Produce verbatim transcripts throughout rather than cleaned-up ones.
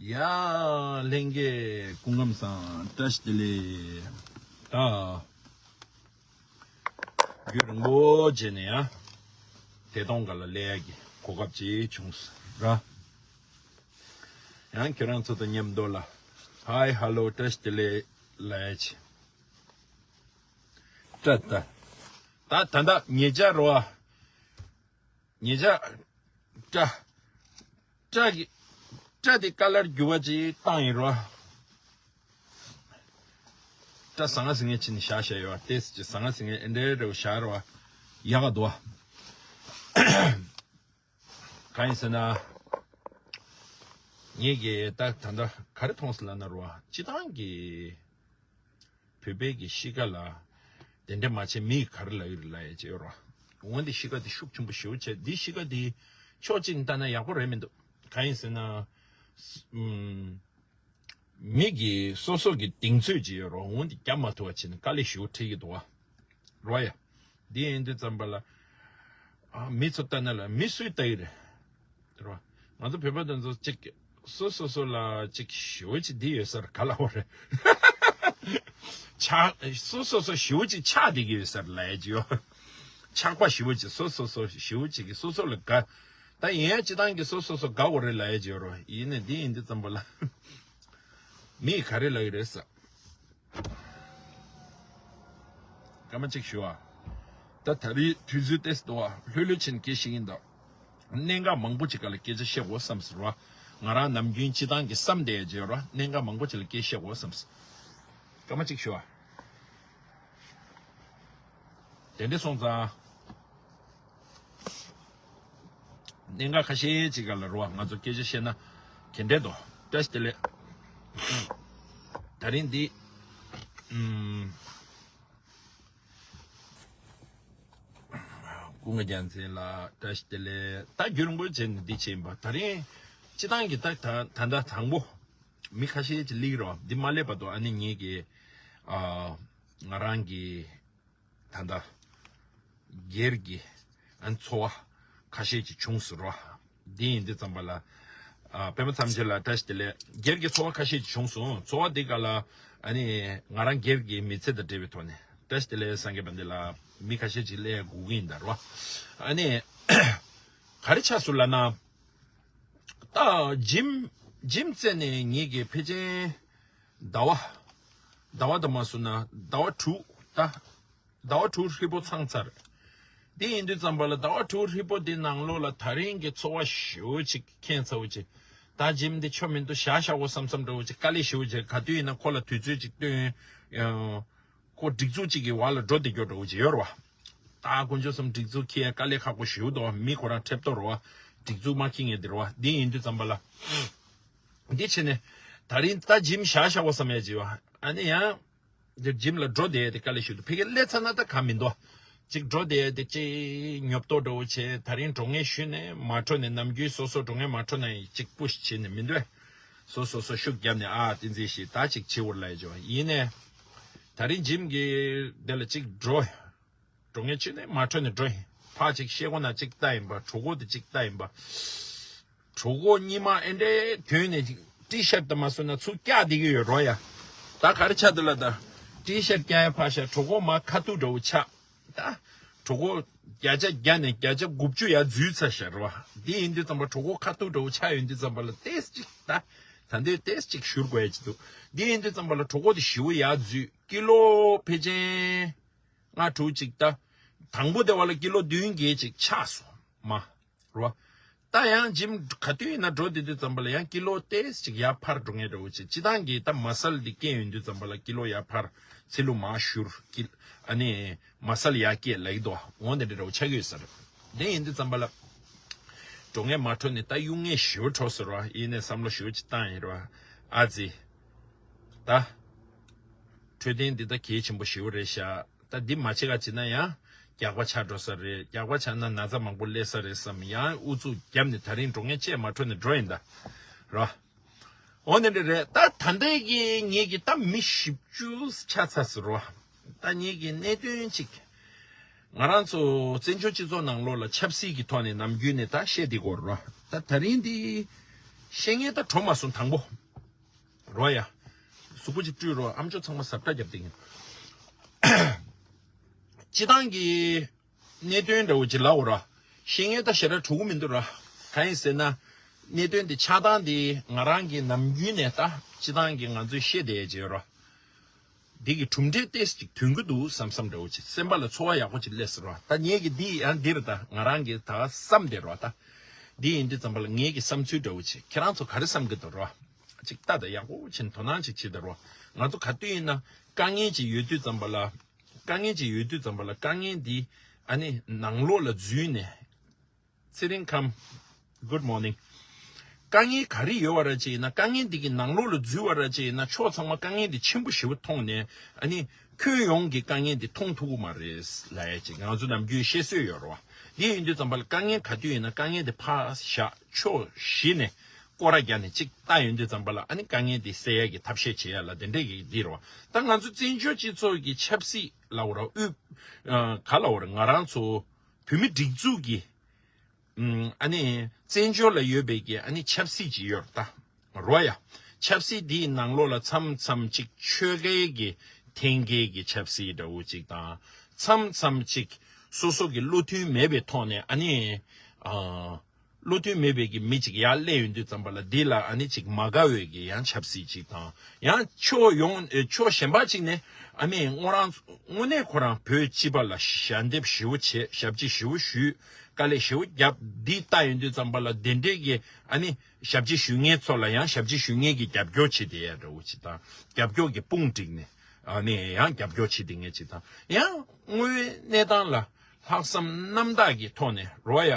ཡ། ལྷན་རྒྱས་སྐུ་ཁམས་བཟང་། བཀྲ་ཤིས་བདེ་ལེགས། ད་རྒྱུན་རིང་པོ་རྗེས་ནས་ཡང་བདེ་སྟོང་སྒང་ལ་སླེབས་ཡག་གི་གོ་སྐབས་ཅིག་བྱུང་སོང་ར། ཡང་ཁྱེད་རང་ཚོ་དང་མཉམ་དུ་ལ་ཧའི་ཧ་ལོ་བཀྲ་ཤིས་བདེ་ལེགས་ལབ་ཡག་ཅིག་སྤྲད་ད། ད་ད་ད་ཉེ་ཆར་རོ། ཉེ་ཆར་སྐྲ་སྐྲ་གི་སྐྲ་དེ་ཀ་ལར་འགྱུར་བ་ཅིག་བཏང་ཡིན་རོ། སྐྲ་ཟང་ངེ་ཟིང་ངེ་བྱས་ནས་བཞག་བཞག་ཡོད་པ། ཏོག་ཙམ་ཅིག་ཟང་ངེ་ཟིང་ངེ་ཨེ་འདྲའི་རེ་བ་བཞག་རོ། ཡག་ག་འདུག་བ། གང་ཡིན་ཟེར་ན། ངེད་ཀྱིས་ད་ད་ལྟ་ག་རེ་མཐོང་སོང་ལབ་ན་རོ། སྤྱིར་བཏང་གི་བོད་པའི་གི་གཤིས་ཀ་ལ་དེ་འདྲ་མ་བྱས་མིས་ག་རེ་ལབ་ཡོད་རེད་ལབ་ཡག་ཅིག་ཡོད་རོ། འོན་ཏེ་གཤིས་ཀ་དེ་ཤུགས་ཆེན་པོ་ཞེ་པོ་བྱས། འདི་གཤིས་ཀ་དེ་ཕྱོགས་གཅིག་ནས་བལྟས་ན་ཡག་པོ་རེད་མི་འདུག་གང་ཡིན་ཟེར་ན། ཨུམ། མི་གིས་སོ་སོ་གི་གདེང་ཚོད་ཅིག་ཡོད་རོ། འོན་ཏེ་རྒྱབ་མ་ཐུབ་པ་བྱས་ནས་དཀའ་ལས་ཞེ་པོ་འཕྲད་ཀྱི་འདུག་བ། རོ་ཡ། འདི་ཡིན་དུས་ཙམ་པ་ལ། ཨ། མི་ཚོ་ལྟ་ན་ལ་མི་སུས་ལྟ་ཡི་རེད། རོ། ང་ཚོ་བོད་པ་དེ་ཚོ་གཅིག་སོ་སོ་སོ་ལ་གཅིག་ཞེ་པོ་ཅིག་འདི་ཡོད་ས་རེད། ག་ལབ་དགོས་རེད། ཆགས། སོ་སོ་སོ་ཞེ་པོ་ཅིག་ཆགས་བསྡད་ཀྱི་ཡོད་ས་རེད་ལབ་ཡག་ཅིག་ཡོད། ཆགས་པ་ཞེ་པོ་ཅིག་སོ་སོ་སོ་ཞེ་པོ་ཅིག་གིས་སོ་སོ་ལ་དགའ། ད་ཡིན་ཡང་སྤྱིར་བཏང་གི་སོ་སོ་སོ་དགའ་དགོས་རེད་ལབ་ཡག་ཅིག་ཡོད་རོ། ཡིན་ནའི་འདི་ཡིན་དུས་ཙམ་པ་ལ། མིས་ག་རེ་ལབ་ཀྱི་རེད་ཟེར། སྐར་མ་གཅིག་ཞུ་ཨ། ད་ད་རེས་དུས་ཚོད་ཏོག་ཙམ་འདུག་ཨ། ལྷོད་ལྷོད་བྱས་ནས་སྐད་ཆ་བཤད་ཀྱི་ཡིན་ད། གནད་འགག་མང་པོ་ཅིག་སྒང་ལ་སྐད་ཆ་བཤད་དགོས་བསམ་སོང་རོ། ང་རང་ནམ་རྒྱུན་སྤྱིར་བཏང་གི་བསམ་བསྡད་ཡག་ཅིག་ཡོད་རོ། གནད་འགག་མང་པོ་ཅིག་ལ་སྐད་ཆ་བཤད་དགོས་བསམ་སོང་། སྐར་མ་གཅིག་ཞུ་ཨ། དེ་འདྲ་སོང་ཙང་། གནད་འགག་ཁ་ཤས་ཅིག་སྒང་ལ་རོ། ང་ཚོ་སྐད་ཆ་བཤད་ན་ག་འདྲ་འདུག་བཀྲ་ཤིས་བདེ་ལེགས། ད་རིང་འདི། ཨུམ། ཀུན་དགའ་རྒྱལ་མཚན་ལགས་བཀྲ་ཤིས་བདེ་ལེགས། ད་རྒྱུན་རིང་པོ་བྱས་ནས་འདི་བྱས་ཡིན་པ། ད་རིང་སྤྱིར་བཏང་གི་ད་ད་ད་ལྟ་དང་པོ་མི་ཁ་ཤས་ཅིག་སླེབས་རོ། འདི་མ་སླེབས་བར་དུ་ཨ་ནི་ངེད་ཀྱི་ཨ་ང་རང་གི་ད་ལྟ་སྒེར་གྱི་ཨ་ནི་འཚོ་བ་ཁ་ཤས་ཅིག་བྱུང་སོང་རོ། འདི་ཡིན་དུས་ཙམ་པ་ལ། ཨ། པད་མ་མཚམས་གཅོད་ལགས་བཀྲ་ཤིས་བདེ་ལེགས། སྒེར་གྱི་འཚོ་བ་ཁ་ཤས་ཅིག་བྱུང་སོང་། འཚོ་བ་འདི་སྒང་ལ་ཨ་ནི་ང་རང་སྒེར་གྱི་མི་ཚེ་དང་འབྲེལ་བའི་ཐོག་ནས་བཀྲ་ཤིས་བདེ་ལེགས་སངས་རྒྱས་དཔལ་ལྡན་ལགས། མི་ཁ་ཤས་ཅིག་སླེབས་དགོས་ཀྱི་ཡིན་ད་རོ། ཨ་ནི་ག་རེ་ཆགས་སོང་ལབ་ན། ད་འཇིམ་འཇིམ་རྩེ་ནས་ངེད་ཀྱི་ཕལ་ཆེར་ཟླ་བ་ཟླ་བ་དང་མ་སོང་ན་ཟླ་བ་དྲུག་ད། ཟླ་བ་དྲུག་ཧྲིལ་པོ་ཚང་ཚར། དེ་ཡིན་དུས་ཙམ་པ་ལ་ཟླ་བ་དྲུག་ཧྲིལ་པོ་དེ་ནང་ལོགས་ལ་ད་རིང་གི་འཚོ་བ་ཞེ་པོ་ཅིག་ཁྱད་མཚར་པོ་ཅིག་ད་འཇིམ་འདི་ཆོ་མི་འདུག་བཞག་བཞག་གོ་བསམ་བསམ་འདྲ་བོ་ཅིག་དཀའ་ལས་ཞེ་པོ་ཅིག་ག་དུས་ཡིན་ན་ཁོ་ལ་དུས་ཚོད་ཅིག་སྟོན། ཡང་ཁོ་སྒྲིག་འཛུགས་ཅིག་གི་བར་ལ་འགྲོ་བསྡད་རྒྱུ་འདྲ་བོ་ཅིག་ཡོད་རེད་བ། ད་དཀོན་མཆོག་གསུམ། སྒྲིག་འཛུགས་འཁྱེར་དཀའ་ལས་ཁག་པོ་ཞེ་པོ་འདུག་མི་ཁོ་རང་ཁྲེབ་ཏོ་རེད་བ། སྒྲིག་འཛུགས་མ་འཁྱེར་མཁན་དེ་རེད་བ། འདི་ཡིན་དུས་ཙམ་པ་ལ། འདི་བྱས་ནས་ད་རིང་ད་འཇིམ་བཞག་བཞག་གོ་བསམ་ཡག་ཅིག་ཡོད་བ། ཨ་ནི་ཡང་། འདིར་འཇིམ་ལ་འགྲོ་བསྡད་དེ་དཀའ་ལས་ཞུ་འདུག་ཕ་གིར་སླེབས་ཚར་ན་ད་ག་མི་འདུག་ཅིག་འགྲོ་བསྡད་དེ་ཅིག་ཉོབ་ཏོ་འདྲ་བོ་བྱས། ད་རིང་འགྲོ་ངེས་ཞུས་ནས་མ་འགྲོ་ནས་ནམ་རྒྱུན་སོ་སོ་འགྲོ་ངེས་མ་འགྲོ་ན་ཡིན་ཅིག་པུ་ཤི་བྱས་ནས་མི་འདུག་སོ་སོ་སོ་ཤུགས་བརྒྱབ་ནས་ཨ་ཏིན་ཙི་ཞིག་ད་ཅིག་བྱེད་འོར་ལ་ཡ་ཇོ་ཡིན་ནས། ད་རིང་འཇིམ་གྱི་དེ་ལ་ཅིག་འགྲོ། འགྲོ་ངེས་བྱས་ནས་མ་འགྲོ་ནས་འགྲོ་ཡིན། ཕ་ཅིག་ཤེལ་སྒོ་ནང་ཅིག་ལྟ་ཡིན་པ། གྲོད་ཁོག་དེ་ཅིག་ལྟ་ཡིན་པ། གྲོད་ཁོག་གཉིས་མ་ཨེ་འདྲའི་དོན་ནས་ཊི་ཤར་ཊི་དང་མ་སོང་ན་ཚུར་བཀྱག་བསྡད་ཀྱི་ཡོད་རོ་ཡ། ད་ག་རེ་ཆགས་འདུག་ལབ་ད། ཊི་ཤར་ཊི་བཀྱག་ཡ་ཕར་བཞག་གྲོད་ཁོག་མ་ཁ་ཐུག་འདྲ་བོ་ཆགས། ད། གྲོད་ཁོག་བརྒྱ་ཆ་བརྒྱ་ནས་བརྒྱ་ཆ་དགུ་བཅུ་ཡར་འཛུལ་ཚར་ཤག་རོ། འདི་ཡིན་དུས་ཙམ་པ་གྲོད་ཁོག་ཁ་ཐུག་འདྲ་བོ་ཆགས་ཡོང་དུས་ཙམ་པ་ལ་ཏོག་ཙམ་ཅིག་ད། ད་འདི་ཏོག་ཙམ་ཅིག་བཞུར་དགོས་ཡ་ཅིག་འདུག་འདི་ཡིན་དུས་ཙམ་པ་ལ་གྲོད་ཁོག་དེ་ཞེ་པོ་ཡར་འཛུལ། ཀི་ལོ་ཕལ་ཆེར་ལྔ་དྲུག་ཅིག་ད། དང་པོ་དེ་བ་ལ་ཀི་ལོ་བདུན་བརྒྱད་ཅིག་ཆགས་སོང་མ། རོ། ད་ཡང་འཇིམ་ག་དུས་ཡིན་ན་འགྲོ་བསྡད་དུས་ཙམ་པ་ལ་ཡང་ཀི་ལོ་ཏོག་ཙམ་ཅིག་ཡར་འཕར་འགྲོ་མཁན་འདྲ་བོ་ཅིག་སྤྱིར་བཏང་གི་ད་མ་སལ་འདི་སྐྱེས་ཡོང་དུས་ཙམ་པ་ལ་ཀི་ལོ་ཡར་འཕར། ཚི་ལུ་མར་བཞུར། ཀི། ཨ་ནི། མ་སལ་ཡར་སྐྱེས་ལབ་ཀྱི་འདུག་འོ་འདི་འདྲ་འདྲ་བོ་ཆགས་ཀྱི་ཡོད་ས་རེད། དེ་ཡིན་དུས་ཙམ་པ་ལ། འགྲོ་ངེས་མ་འགྲོ་ནས་ད་གཡུག་ངེས་ཞེ་པོ་འགྲོ་ཟེར་བ་ཡིན་ནས་བསམ་བློ་ཞེ་པོ་ཅིག་བཏང་ཡིན་རེད་བ། ཨ་ཙི། ད། འཕྲོད་བསྟེན་འདི་ད་གལ་ཆེན་པོ་ཞེ་པོ་རེད་ཤག་ད་འདི་མ་བྱེད་ག་བྱེད་ན་ཡང་རྒྱགས་པ་ཆགས་འགྲོ་ས་རེད། རྒྱགས་པ་ཆགས་ན་ན་ཚ་མང་པོ་སླེབས་ས་རེད་བསམ། ཡང་ཨུ་ཚུགས་བརྒྱབ་ནས་ད་རིང་འགྲོ་ངེས་བྱས་མ་འགྲོ་ནས་འགྲོ་ཡིན་ད། རོ། འོ་ནི་འདྲ་རེད། ད་ད་ལྟའི་གི་ངེད་ཀྱི་ད་མི་བཞི་བཅུ་ཆགས་ཚར་ཟེར་རོ། ད་ངེད་ཀྱི་གནད་དོན་གཅིག་ང་རང་ཚོ་བཙན་བྱོལ་སྤྱི་ཚོགས་ནང་ལོགས་ལ་ཆབ་སྲིད་ཀྱི་ཐོག་ནས་ནམ་རྒྱུན་ནས་ད་བཤད་བསྡད་ཀྱི་ཡོད་རོ། ད་ད་རིང་འདི་ བཤད་མཁན་ད་གྲོ་མ་སོང་དང་པོ། རོ་ཡ། གཟུགས་པོ་ཅིག་བཀྲུས་རོ། ཨམ་ཅོག་ཚང་མ་ཟབ་ཁྲ་རྒྱབ་བསྡད་ཡིན། སྤྱི་བཏང་གི་གནད་དོན་འདྲ་བོ་ཅིག་ལབ་འོ་ར། བཤད་མཁན་ད་ཞེ་དྲག་གྲུ་གུ་མི་འདུག་ར། གང་ཡིན་ཟེར་ན། གནད་དོན་དེ་ཆགས་སྟངས་དེ་ང་རང་གི་ནམ་རྒྱུན་ནས་ད་སྤྱི་བཏང་གི་ང་ཚོས་བཤད་བསྡད་ཡས་ཅིག་ཡོད་ར། འདི་གི་གྲུབ་འབྲས་ཏོག་ཙམ་ཅིག་ཐོན་གྱི་འདུག་བསམ་བསམ་འདྲ་བོ་ཅིག་སེམས་པ་ལ་ཚོར་བ་ཡག་པོ་ཅིག་སླེབས་སོང་ར། ད་ངས་གི་འདི་ཡང་འདིར་ད་ང་རང་གི་ད་བསམ་བསྡད་ར་ད། འདི་ཡིན་དུས་ཙམ་པ་ལ་ངས་གི་བསམ་ཚུལ་འདྲ་བོ་ཅིག་ཁྱེད་རང་ཚོ་ག་རེ་བསམ་གྱི་འདུག་ར། ཅིག་ལྟ་ད་ཡག་པོ་ཅིག་དོ་སྣང་ཅིག་བྱེད་ད་ར། ང་ཚོ་ག་དུས་ཡིན་ན་དཀའ་ངལ་ཅིག་ཡོད་དུས་ཙམ་པ་ལ། དཀའ་ངལ་ཅིག་ཡོད་དུས་ཙམ་པ་ལ་དཀའ་ངལ་འདི་ཨ་ནི་ནང་ལོགས་ལ་འཛུལ་ནས། ཚེ་རིང་ཁམས། Good morning། དཀའ་ངལ་ག་རེ་ཡོད་པ་ར་ཅིག་ཡིན་ན། དཀའ་ངལ་འདི་གི་ནང་ལོགས་ལ་འཛུལ་བ་ར་ཅིག་ཡིན་ན། ཕྱོགས་ཚང་མ་དཀའ་ངལ་འདི་ཆེན་པོ་ཞེ་པོ་མཐོང་ནས། ཨ་ནི་ཁྱོན་ཡོངས་ཀྱི་དཀའ་ངལ་འདི་མཐོང་ཐུབ་ཀྱི་མ་རེད་ལབ་ཡ་ཅིག་ང་ཚོ་ནམ་རྒྱུན་བཤད་སྲོལ་ཡོད་རེད་བ། འདི་ཡིན་དུས་ཙམ་པ་ལ་དཀའ་ངལ་ག་དུས་ཡིན་ན་དཀའ་ངལ་འདི་ཕར་བཞག་ཕྱོགས་བཞི་ནས་སྐོར་ར་བརྒྱབ་ནས་ཅིག་ལྟ་ཡོང་དུས་ཙམ་པ་ལ། ཨ་ནི་དཀའ་ངལ་འདི་སེལ་ཡ་གི་ཐབས་ཤེས་བྱེད་ཡ་ལ་དེ་འདྲས་ཀྱི་འདི་རེད་བ། ད་ང་ཚོ་བཙན་བྱོལ་སྤྱི་ཚོགས་ཀྱི་ཆབ་སྲིད་ལབ་འོ་ར། དབུས་ཨ་ག་ལབ་འོ་ར། ང་རང་ཚོ་བོད་མི་སྒྲིག་འཛུགས་ཀྱི་ཨ་ནི་བཙན་བྱོལ་ལ་ཡོད་པའི་གི་ཨ་ནི་ཆབ་སྲིད་ཅིག་ཡོད་རེད་ད། རོ་ཡ། ཆབ་སྲིད་འདིའི་ནང་ལོགས་ལ་མཚམས་མཚམས་ཅིག་ཆོལ་ཁའི་གི་འཐེན་འཁྱེར་གྱི་ཆབ་སྲིད་འདྲ་བོ་ཅིག་དང་། མཚམས་མཚམས་ཅིག་སོ་སོ་གི་བློ་མཐུན་མེད་པའི་ཐོག་ནས་ཨ་ནི་ཨ་བློ་མཐུན་མེད་པའི་གི་མི་ཅིག་ཡར་སླེབས་ཡོང་དུས་ཙམ་པ་ལ་འདི་ལ་ཨ་ནི་ཅིག་མ་དགའ་བའི་གི་ཡང་ཆབ་སྲིད་ཅིག་དང་། ཡང་ཕྱོགས་ཡོངས་ཨེ་ཕྱོགས་གཞན་པ་ཅིག་ནས་ཨ་ནི་ངོ་རང་དངོས་གནས་ཁོ་རང་བོད་སྤྱི་པ་ལ་ཞལ་འདེབས་ཞེ་པོ་བྱས། ཞབས་ཕྱི་ཞེ་པོ་ཞུས། དཀའ་ལས་ཞེ་པོ་བརྒྱབ། འདི་ལྟ་ཡོང་དུས་ཙམ་པ་ལ་དེ་འདྲས་ཀྱི་ཨ་ནི་ཞབས་ཕྱི་ཞུ་མཁན་ཚོ་ལ་ཡང་ཞབས་ཕྱི་ཞུ་མཁན་གྱི་རྒྱབ་སྐྱོར་བྱེད་བསྡད་ཡ་འདྲ་བོ་ཅིག་དང་། རྒྱབ་སྐྱོར་གྱི་དཔུང་བསྒྲིགས་ནས་ཨ་ནི་ཡང་རྒྱབ་སྐྱོར་བྱེད་བསྡད་མཁན་ཅིག་དང་། ཡང་དངོས་ཡོད་གནས་སྟངས་ལ་ལྷག་བསམ་རྣམ་དག་གི་ཐོག་ནས་རོ་ཡ།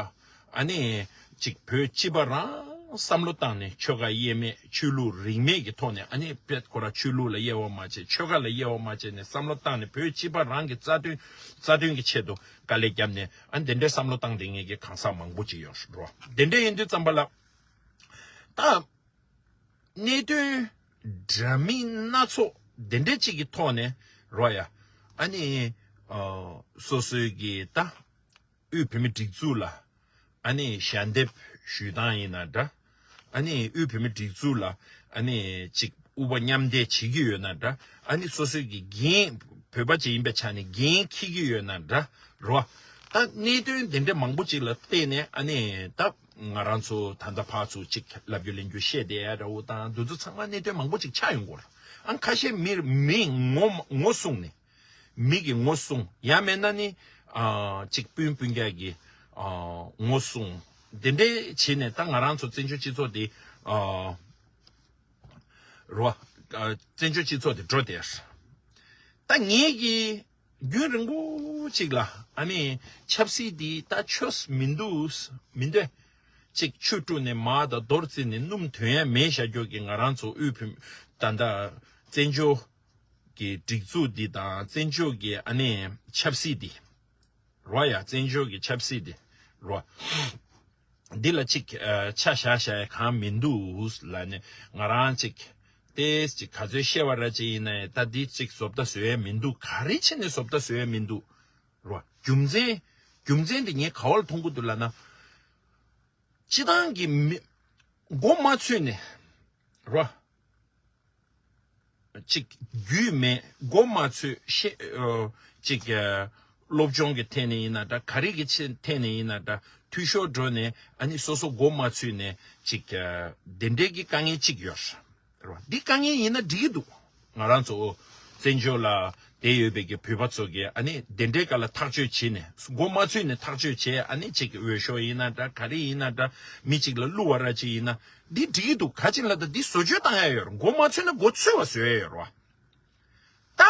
ཨ་ནི་ཅིག་བོད་སྤྱི་པ་རང་བསམ་བློ་བཏང་ནས། ཆོལ་ཁ་དབྱེ་མེད། ཆོས་ལུགས་རིས་མེད་ཀྱི་ཐོག་ནས། ཨ་ནི་དཔེ་ཁོ་རང་ཆོས་ལུགས་ལ་དབྱེ་བ་མ་བྱས། ཆོལ་ཁ་ལ་དབྱེ་བ་མ་བྱས་ནས་བསམ་བློ་བཏང་ནས་བོད་སྤྱི་པ་རང་གི་རྩ་དོན་རྩ་དོན་གྱི་ཆེད་དུ་དཀའ་ལས་བརྒྱབ་ནས། ཨ་ནི་དེ་འདྲའི་བསམ་བློ་བཏང་བསྡད་མཁན་གྱི་གང་ཟག་མང་པོ་ཅིག་ཡོད་རེད་རོ། དེ་འདྲ་ཡིན་དུས་ཙམ་པ་ལ། ད་གནད་དོན་འདྲ་མིན་སྣ་ཚོགས་དེ་འདྲ་ཅིག་གི་ཐོག་ནས་རོ་ཡ། ཨ་ནི་ཨ་སོ་སོའི་གི་ད་དབུས་བོད་མི་སྒྲིག་འཛུགས་ལ་ཨ་ནི་ཞལ་འདེབས་ཞུ་སྟངས་ཡིན་ན་འདྲ། ཨ་ནི་དབུས་བོད་མི་སྒྲིག་འཛུགས་ལ་ཨ་ནི་ཅིག་དབུ་པ་མཉམ་འདེགས་བྱེད་ཀྱི་ཡོད་ན་འདྲ། ཨ་ནི་སོ་སོའི་གི་འགན། བོད་པ་ཅིག་ཡིན་པའི་ཆ་ནས་འགན་འཁྱེར་གྱི་ཡོད་ན་འདྲ་རོ། ད་གནད་དོན་དེ་འདྲ་མང་པོ་ཅིག་ལ་བལྟས་ནས་ཨ་ནི་ད་ང་རང་ཚོ་ད་ལྟ་ཕར་ཚུར་ཅིག་ལབ་རྒྱུ་ལེན་རྒྱུ་བཤད་བསྡད་ཡ་འདྲ་བོ་དང་། འདི་ཚོ་ཚང་མ་གནད་དོན་མང་པོ་ཅིག་ཆགས་ཡོང་གི་ཡོད་རེད། ཨ་ཁ་ཤས་མི་མི་ངོ་ངོ་བསྲུངས་ནས། མི་གི་ངོ་བསྲུང་། ཡང་མེད་ན་ནི་ཨ་ཅིག་སྤུན་སྤུན་ཀྱག་གི་ཨ་ངོ་བསྲུང་། དེ་འདྲའི་བྱས་ནས་ད་ང་རང་ཚོ་བཙན་བྱོལ་སྤྱི་ཚོགས་འདི་ཨ་རོ། ཨ་བཙན་བྱོལ་སྤྱི་ཚོགས་འདི་འགྲོ་བསྡད། ད་ངེད་ཀྱིས་རྒྱུན་རིང་པོ་ཅིག་ལ་ཨ་ནི་ཆབ་སྲིད་འདི་ད་ཆོས་མི་འདུག་མི་འདོད། ཅིག་ཆུ་བཀྲུས་ནས་མར་དང་རྡོར་བརྩིས་ནས་སྣུམ་ཐོན་ཡ་མེད་བཞག་རྒྱུ་གི་ང་རང་ཚོ་དབུས་བོད་ད་ལྟ་བཙན་བྱོལ་གི་སྒྲིག་འཛུགས་འདི་དང་། བཙན་བྱོལ་གྱི་ཨ་ནི་ཆབ་སྲིད་འདི་རོ་ཡ། བཙན་བྱོལ་གྱི་ཆབ་སྲིད་འདི་རོ། འདི་ལ་ཅིག་ཨ་ཆ་བཞག་བཞག་ཡ་གང་མི་འདུག་ལབ་ནས་ང་རང་ཅིག་ཏེས་ཅིག་ག་ཚོད་བཤད་པ་ར་ཅིག་ཡིན་ན་ཡང་། ད་འདི་ཅིག་བཟོ་ལྟ་བཟོ་ཡ་མི་འདུག་ག་རེ་བྱས་ནས་བཟོ་ལྟ་བཟོ་ཡ་མི་འདུག་རོ། རྒྱུ་མཚན་རྒྱུ་མཚན་འདི་ངས་ག་བ་ལ་མཐོང་གི་འདུག་ལབ་ན། སྤྱི་བཏང་གི་མི་མགོ་མ་ཚོས་ནས་རོ། ཅིག་རྒྱུས་མེད། མགོ་མ་ཚོས་ཤེས་ཨ་ཅིག་ཨ་སློབ་སྦྱོང་གི་ཐད་ནས་ཡིན་ན་འདྲ། ག་རེ་གི་ཆེད་ཐད་ནས་ཡིན་ན་འདྲ། འཐུས་ཤོར་འགྲོ་ནས་ཨ་ནི་སོ་སོ་མགོ་མ་ཚོས་ནས་ཅིག་ཨ་དེ་འདྲའི་གི་དཀའ་ངལ་ཅིག་ཡོད་རེད་བ། འདི་དཀའ་ངལ་ཡིན་ན་འགྲིག་གི་འདུག་ང་རང་ཚོ་བཙན་བྱོལ་ལ་བསྡད་ཡོད་པའི་གི་བོད་པ་ཚོ་གིས་ཨ་ནི་དེ་འདྲའི་སྒང་ལ་ཐག་གཅོད་བྱས་ནས། མགོ་མ་ཚོས་ནས་ཐག་གཅོད་བྱས། ཨ་ནི་ཅིག་འོས་ཤོག་ཡིན་ན་འདྲ། ག་རེ་ཡིན་ན་འདྲ། མི་གཅིག་ལ་བླུག་པ་ར་ཅིག་ཡིན་ན་འདི་འགྲིག་གི་འདུག་ག་ཅི་ལ་ད་འདི་བཟོ་བཅོས་བཏང་ཡ་ཡོད་རེད། མགོ་མ་ཚོས་ན་མགོ་ཚོས་པ་བཟོ་ཡ་ཡོད་རེད་བ། ད་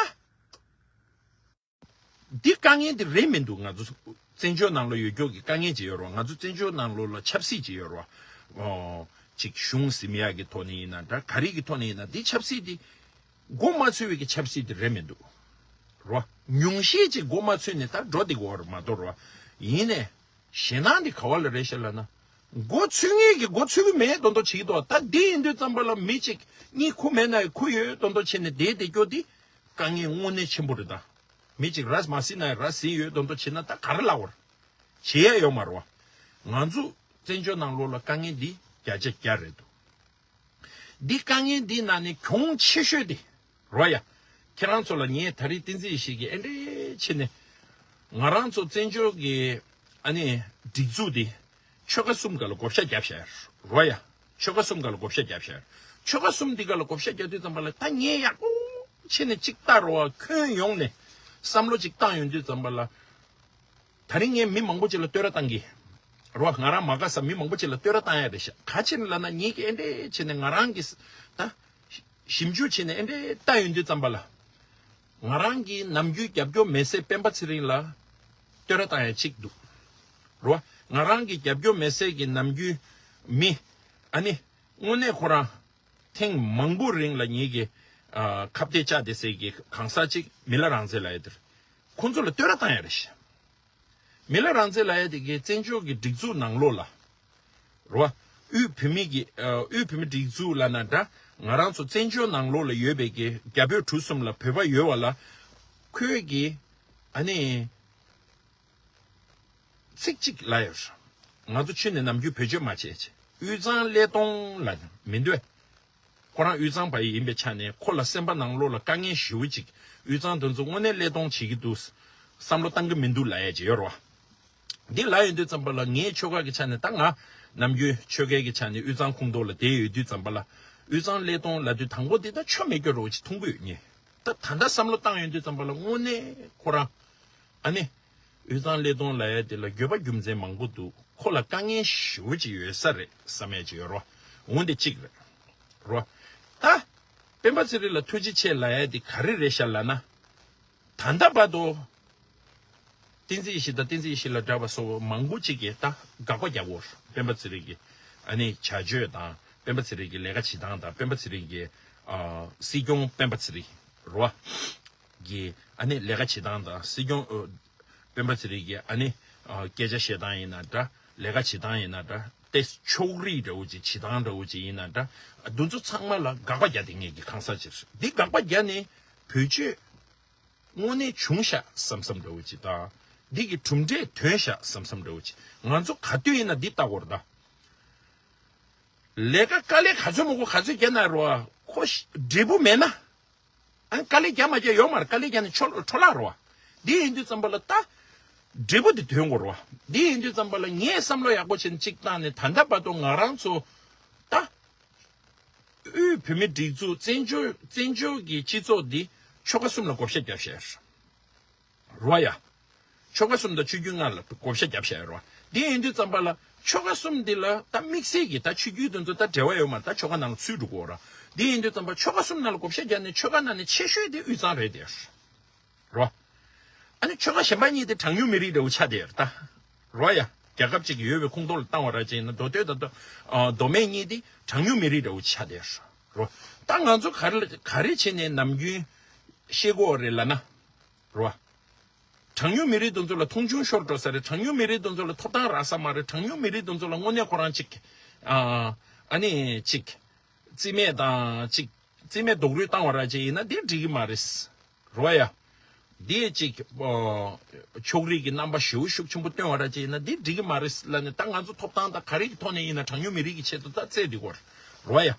འདི་དཀའ་ངལ་འདི་རེད་མི་འདུག་ང་ཚོ་བཙན་བྱོལ་ནང་ལོགས་ཡོད་རྒྱུ་གི་དཀའ་ངལ་ཅིག་ཡོད་རེད་བ། ང་ཚོ་བཙན་བྱོལ་ནང་ལོགས་ལ་ཆབ་སྲིད་ཅིག་ཡོད་རེད་བ། ཨོ། ཅིག་གཞུང་ཟིན་ཡག་གི་ཐོག་ནས་ཡིན་ན་འདྲ། ག་རེ་གི་ཐོག་ནས་ཡིན་ན། འདི་ཆབ་སྲིད་འདི་མགོ་མ་ཚོས་པའི་གི་ཆབ་སྲིད་འདི་རེད་མི་འདུག་རོ། ཉུང་ཤས་ཅིག་མགོ་མ་ཚོས་ནས་ད་འགྲོ་བསྡད་ཀྱི་ཡོད་རེད་མ་གཏོགས་རོ། ཡིན་ནས་ཞེད་སྣང་འདི་ག་བ་ལ་རེད་ཤག་ལབ་ན། མགོ་ཚོས་མཁན་གྱིས་མགོ་ཚོས་ཀྱི་མེད་མདོག་མདོག་བྱེད་ཀྱི་འདུག་ད་འདི་ཡིན་དུས་ཙམ་པ་ལ་མི་གཅིག་གཉིས་ཁུ་མེད་ན་ཡང་ཁུ་ཡོད་མདོག་མདོག་བྱས་ནས་བསྡད་བསྡད་རྒྱུ་འདི་དཀའ་ངལ་དངོས་གནས་ཆེན་པོ་རེད་ད། མི་གཅིག་ར་མ་ཟིན་ན་ཡང་ར་ཟིན་ཡོད་མདོག་མདོག་བྱས་ན་ད་ག་རེ་ལབ་དགོས་རེད། བྱེད་ཡ་ཡོད་མ་རེད་བ། ང་ཚོ་བཙན་བྱོལ་ནང་ལོགས་ལ་དཀའ་ངལ་འདི་བརྒྱ་ཆ་བརྒྱ་རེད་འདུག་འདི་དཀའ་ངལ་འདི་ནང་ནས་གྱོང་ཆེ་ཤོས་དེ་རོ་ཡ། ཁྱེད་རང་ཚོ་ལ་ངས་ད་རེས་བསྟན་འཛིན་ཡེ་ཤེས་ཀྱིས་ཨེ་འདྲས་བྱས་ནས་ང་རང་ཚོ་བཙན་བྱོལ་གྱི་ཨ་ནི་སྒྲིག་འཛུགས་འདི་ཆོལ་ཁ་གསུམ་ག་ལ་བགོ་བཤའ་བརྒྱབ་བཞག་རོ་ཡ། ཆོལ་ཁ་གསུམ་ག་ལ་བགོ་བཤའ་བརྒྱབ་བཞག་ཆོལ་ཁ་གསུམ་འདི་ག་ལ་བགོ་བཤའ་བརྒྱབ་དུས་ཙམ་པ་ལ་ད་ངས་ཡག་པོ་བྱས་ནས་གཅིག་ལྟ་རོ་བ། ཁྱོན་ཡོངས་ནས་བསམ་བློ་གཅིག་བཏང་ཡོང་དུས་ཙམ་པ་ལ། ད་རིང་ངས་མི་མང་པོ་ཅིག་ལ་བསྟོད་ར་བཏང་གི་རོ། ང་རང་མ་དགའ་ས་མི་མང་པོ་ཅིག་ལ་བསྟོད་ར་བཏང་ཡ་རེད་ཤག་ག་ཅི་ལབ་ན་ངེད་ཀྱི་ཨེ་འདྲས་བྱས་ནས་ང་རང་གི་ད་ཞིབ་འཇུག་བྱས་ནས་ཨེ་འདྲས་ལྟ་ཡོང་དུས་ཙམ་པ་ལ། ང་རང་གི་ནམ་རྒྱུན་རྒྱབ་སྐྱོར་མེད་སའི་སྤེན་པ་ཚེ་རིང་ལ་བསྟོད་ར་བཏང་ཡ་གཅིག་འདུག་རོ། ང་རང་གི་རྒྱབ་སྐྱོར་མེད་སའི་གི་ནམ་རྒྱུན་མི་ཨ་ནི་དངོས་གནས་ཁོ་རང་ཐེངས་མང་པོ་རིང་ལ་ངེད་ཀྱི་ཨ་ཁ་གཏད་བཅག་བསྡད་སའི་གི་གང་ཟག་ཅིག་མི་ལ་རང་བཙན་ལབ་ཡ་དེ་རེད། ཁོང་ཚོ་ལ་བསྟོད་ར་བཏང་ཡ་རེད་ཤག་མི་ལ་རང་བཙན་ལབ་ཡ་དེ་གའི་བཙན་བྱོལ་གྱི་སྒྲིག་འཛུགས་ནང་ལོགས་ལ་རོ། དབུས་བོད་མི་གི་ཨ་དབུས་བོད་མི་སྒྲིག་འཛུགས་ལབ་ན་འདྲ། ང་རང་ཚོ་བཙན་བྱོལ་ནང་ལོགས་ལ་ཡོད་པའི་གི་རྒྱ་བོད་གྲུ་གསུམ་ལ་བོད་པ་ཡོད་པ་ལ་ཁོས་གི་ཨ་ནི་ཚིག་གཅིག་ལབ་ཡོད། ང་ཚོ་ཆུ་ནས་ནམ་རྒྱུན་བེད་སྤྱོད་མ་བྱེད་ཅེས། དབུས་གཙང་ཀླད་སྟོང་ལབ་མི་འདོད། ཁོ་རང་དབུས་གཙང་པ་ཡིན་པའི་ཆ་ནས་ཁོ་ལ་སེམས་པ་ནང་ལོགས་ལ་དཀའ་ངལ་ཞེ་པོ་ཅིག་དབུས་གཙང་དེ་ཚོ་དངོས་གནས་ཀླད་སྟོང་བྱེད་ཀྱི་འདུག་བསམ་བློ་བཏང་གི་མི་འདུག་ལབ་ཡས་ཅིག་ཡོད་རེད་བ། འདི་ལབ་ཡོང་དུས་ཙམ་པ་ལ་ངའི་ཆོལ་ཁ་གི་ཆ་ནས་ད་ང་ནམ་རྒྱུན་ཆོལ་ཁའི་གི་ཆ་ནས་དབུས་གཙང་ཁོངས་གཏོགས་ལ་བསྡད་ཡོད་དུས་ཙམ་པ་ལ་དབུས་གཙང་ཀླད་སྟོང་ལབ་དུས་དང་པོ་འདི་ད་ཆོ་མེད་སྐྱོ་རོ་ཅིག་མཐོང་གི་ཡོད་ངེས། ད་ད་ལྟ་བསམ་བློ་བཏང་ཡོང་དུས་ཙམ་པ་ལ་དངོས་གནས་ཁོ་རང་ཨ་ནི། དབུས་གཙང་ཀླད་སྟོང་ལབ་ཡ་དེ་ལ་འགྱོད་པ་རྒྱུ་མཚན་མང་པོ་འདུག་ཁོ་ལ་དཀའ་ངལ་ཞེ་པོ་ཅིག་ཡོད་ས་རེད་བསམ་ཡ་ཅིག་ཡོད་རོ། འོན་ཏེ་གཅིག་རེད་རོ། ད་སྤེན་པ་ཚེ་རིང་ལ་ཐུགས་རྗེ་ཆེ་ལབ་ཡ་དེ་ག་རེ་རེད་ཤག་ལབ་ན། ད་ལྟ་བར་དུ་བསྟན་འཛིན་ཡེ་ཤེས་དང་བསྟན་འཛིན་ཡེ་ཤེས་ལ་འདྲ་བ་སོགས་མང་པོ་ཅིག་གིས་ད་དགག་པ་རྒྱག་གོ། སྤེན་པ་ཚེ་རིང་གི་ཨ་ནི་བྱ་སྤྱོད་དང་སྤེན་པ་ཚེ་རིང་གི་ལས་ཀ་བྱེད་སྟངས་དང་སྤེན་པ་ཚེ་རིང་གི་ཨ་སྲིད་སྐྱོང་སྤེན་པ་ཚེ་རིང་རོ། གི་ཨ་ནི་ལས་ཀ་བྱེད་སྟངས་དང་སྲིད་སྐྱོང་ཨ་སྤེན་པ་ཚེ་རིང་གི་ཨ་ནི་ཨ་སྐད་ཆ་བཤད་སྟངས་ཡིན་ན་འདྲ། ལས་ཀ་བྱེད་སྟངས་ཡིན་ན་འདྲ། ཏེ་ཕྱོགས་རིས་འདྲ་བོ་ཅིག་བྱེད་སྟངས་འདྲ་བོ་ཅིག་ཡིན་ན་འདྲ། འདི་ཚོ་ཚང་མ་ལ་དགག་པ་རྒྱག་དེ་ངེད་ཀྱི་གང་ཟག་ཅིག་རེད། འདི་དགག་པ་རྒྱག་ནས་བེད་སྤྱོད་དངོས་གནས་བྱུང་ཤག་བསམ་བསམ་འདྲ་བོ་ཅིག་དང་། འདི་གི་གྲུབ་འབྲས་ཐོན་ཤག་བསམ་བསམ་འདྲ་བོ་ཅིག་ང་ཚོ་ག་དུས་ཡིན་ན་འདི་ལྟ་དགོས་རེད་ད། ལས་ཀ་དཀའ་ལས་ག་ཚོད་མང་པོ་ག་ཚོད་བརྒྱབ་ན་རོ། ཁོ་ཤ་འབྲས་བུ་མེད་ན། ཨ་དཀའ་ལས་བརྒྱབ་མ་བརྒྱབ་ཡོད་མ་རེད། དཀའ་ལས་བརྒྱབ་ནས་འཕྲོ་འཕྲོ་བརླག་རོ། འདི་ཡིན་དུས་ཙམ་པ་ལ་ད་འབྲས་བུ་འདི་ཐོན་དགོས་རོ། འདི་ཡིན་དུས་ཙམ་པ་ལ་ངས་བསམ་བློ་ཡག་པོ་བྱས་ནས་གཅིག་བཏང་ནས་ད་ལྟ་བར་དུ་ང་རང་ཚོ་ད་དབུས་བོད་མི་སྒྲིག་འཛུགས་བཙན་བྱོལ་བཙན་བྱོལ་གྱི་སྤྱི་ཚོགས་འདི་ཆོལ་ཁ་གསུམ་ལ་བགོ་བཤའ་བརྒྱབ་བཞག་རོ་ཡ། ཆོལ་ཁ་གསུམ་དང་ཆོས་བརྒྱུད་ལྔ་ལ་བགོ་བཤའ་བརྒྱབ་བཞག་རོ། འདི་ཡིན་དུས་ཙམ་པ་ལ་ཆོལ་ཁ་གསུམ་འདི་ལ་ད་དམིགས་བསལ་གྱི་ད་ཆོས་བརྒྱུད་དེ་ཚོ་ད་འབྲེལ་བ་ཡོད་མ་རེད། ད་ཆོལ་ཁ་ནང་ལ་ཚུད་འགྲོ་གི་ཡོད་རོ། འདི་ཡིན་དུས་ཙམ་པ་ཆོལ་ཁ་གསུམ་ནང་ལ་བགོ་བཤའ་བརྒྱབ་ནས་ཆོལ་ཁ་ནང་ནས་ཆེ་ཤོས་དེ་དབུས་གཙང་རེད་དེ། རོ། ཨ་ནི་ཆོལ་ཁ་གཞན་པ་གཉིས་དེ་གྲངས་ཉུང་མི་རིགས་འདྲ་བོ་ཆགས་བསྡད་ཡོད་རེད་ད། རོ་ཡ། རྒྱལ་ཁབ་ཅིག་ཡོད་པའི་ཁོངས་གཏོགས་ལ་བཏང་བ་ར་ཅིག་ཡིན་ན་མདོ་སྟོད་དང་མདོ་ཨ་མདོ་སྨད་གཉིས་དེ་གྲངས་ཉུང་མི་རིགས་འདྲ་བོ་ཆགས་བསྡད་ཡོད་རོ། ད་ང་ཚོ་ག་རེ་ག་རེ་བྱས་ནས་ནམ་རྒྱུན་ཤེས་དགོས་རེད་ལབ་ན། རོ། གྲངས་ཉུང་མི་རིགས་དེ་ཚོ་ལ་མཐོང་ཆུང་ཤོར་འགྲོ་ས་རེད། གྲངས་ཉུང་མི་རིགས་དེ་ཚོ་ལ་ཐོབ་ཐང་རག་ས་མ་རེད། གྲངས་ཉུང་མི་རིགས་དེ་ཚོ་ལ་དངོས་གནས་ཁོ་རང་ཅིག་ཨ་ཨ་ནི་ཅིག་རྩིས་མེད་དང་ཅིག་རྩིས་མེད་རྡོག་རོལ་བཏང་བ་ར་ཅིག་ཡིན་ན་འདི་འགྲིག་གི་མ་རེད། རོ་ཡ། འདི་ཅིག་ཨ་ཕྱོགས་རིས་ཀྱི་རྣམ་པ་ཞེ་པོ་ཤུགས་ཆེན་པོ་སྟོན་བ་ར་ཅིག་ཡིན་ན་འདི་འགྲིག་གི་མ་རེད་ལབ་ནས། ད་ང་ཚོ་ཐོབ་ཐང་དང་ག་རེ་གི་ཐོག་ནས་ཡིན་ན་གྲངས་ཉུང་མི་རིགས་ཀྱི་ཆེད་དུ་ད་རྩོད་འདི་གོ་རོ་ཡ།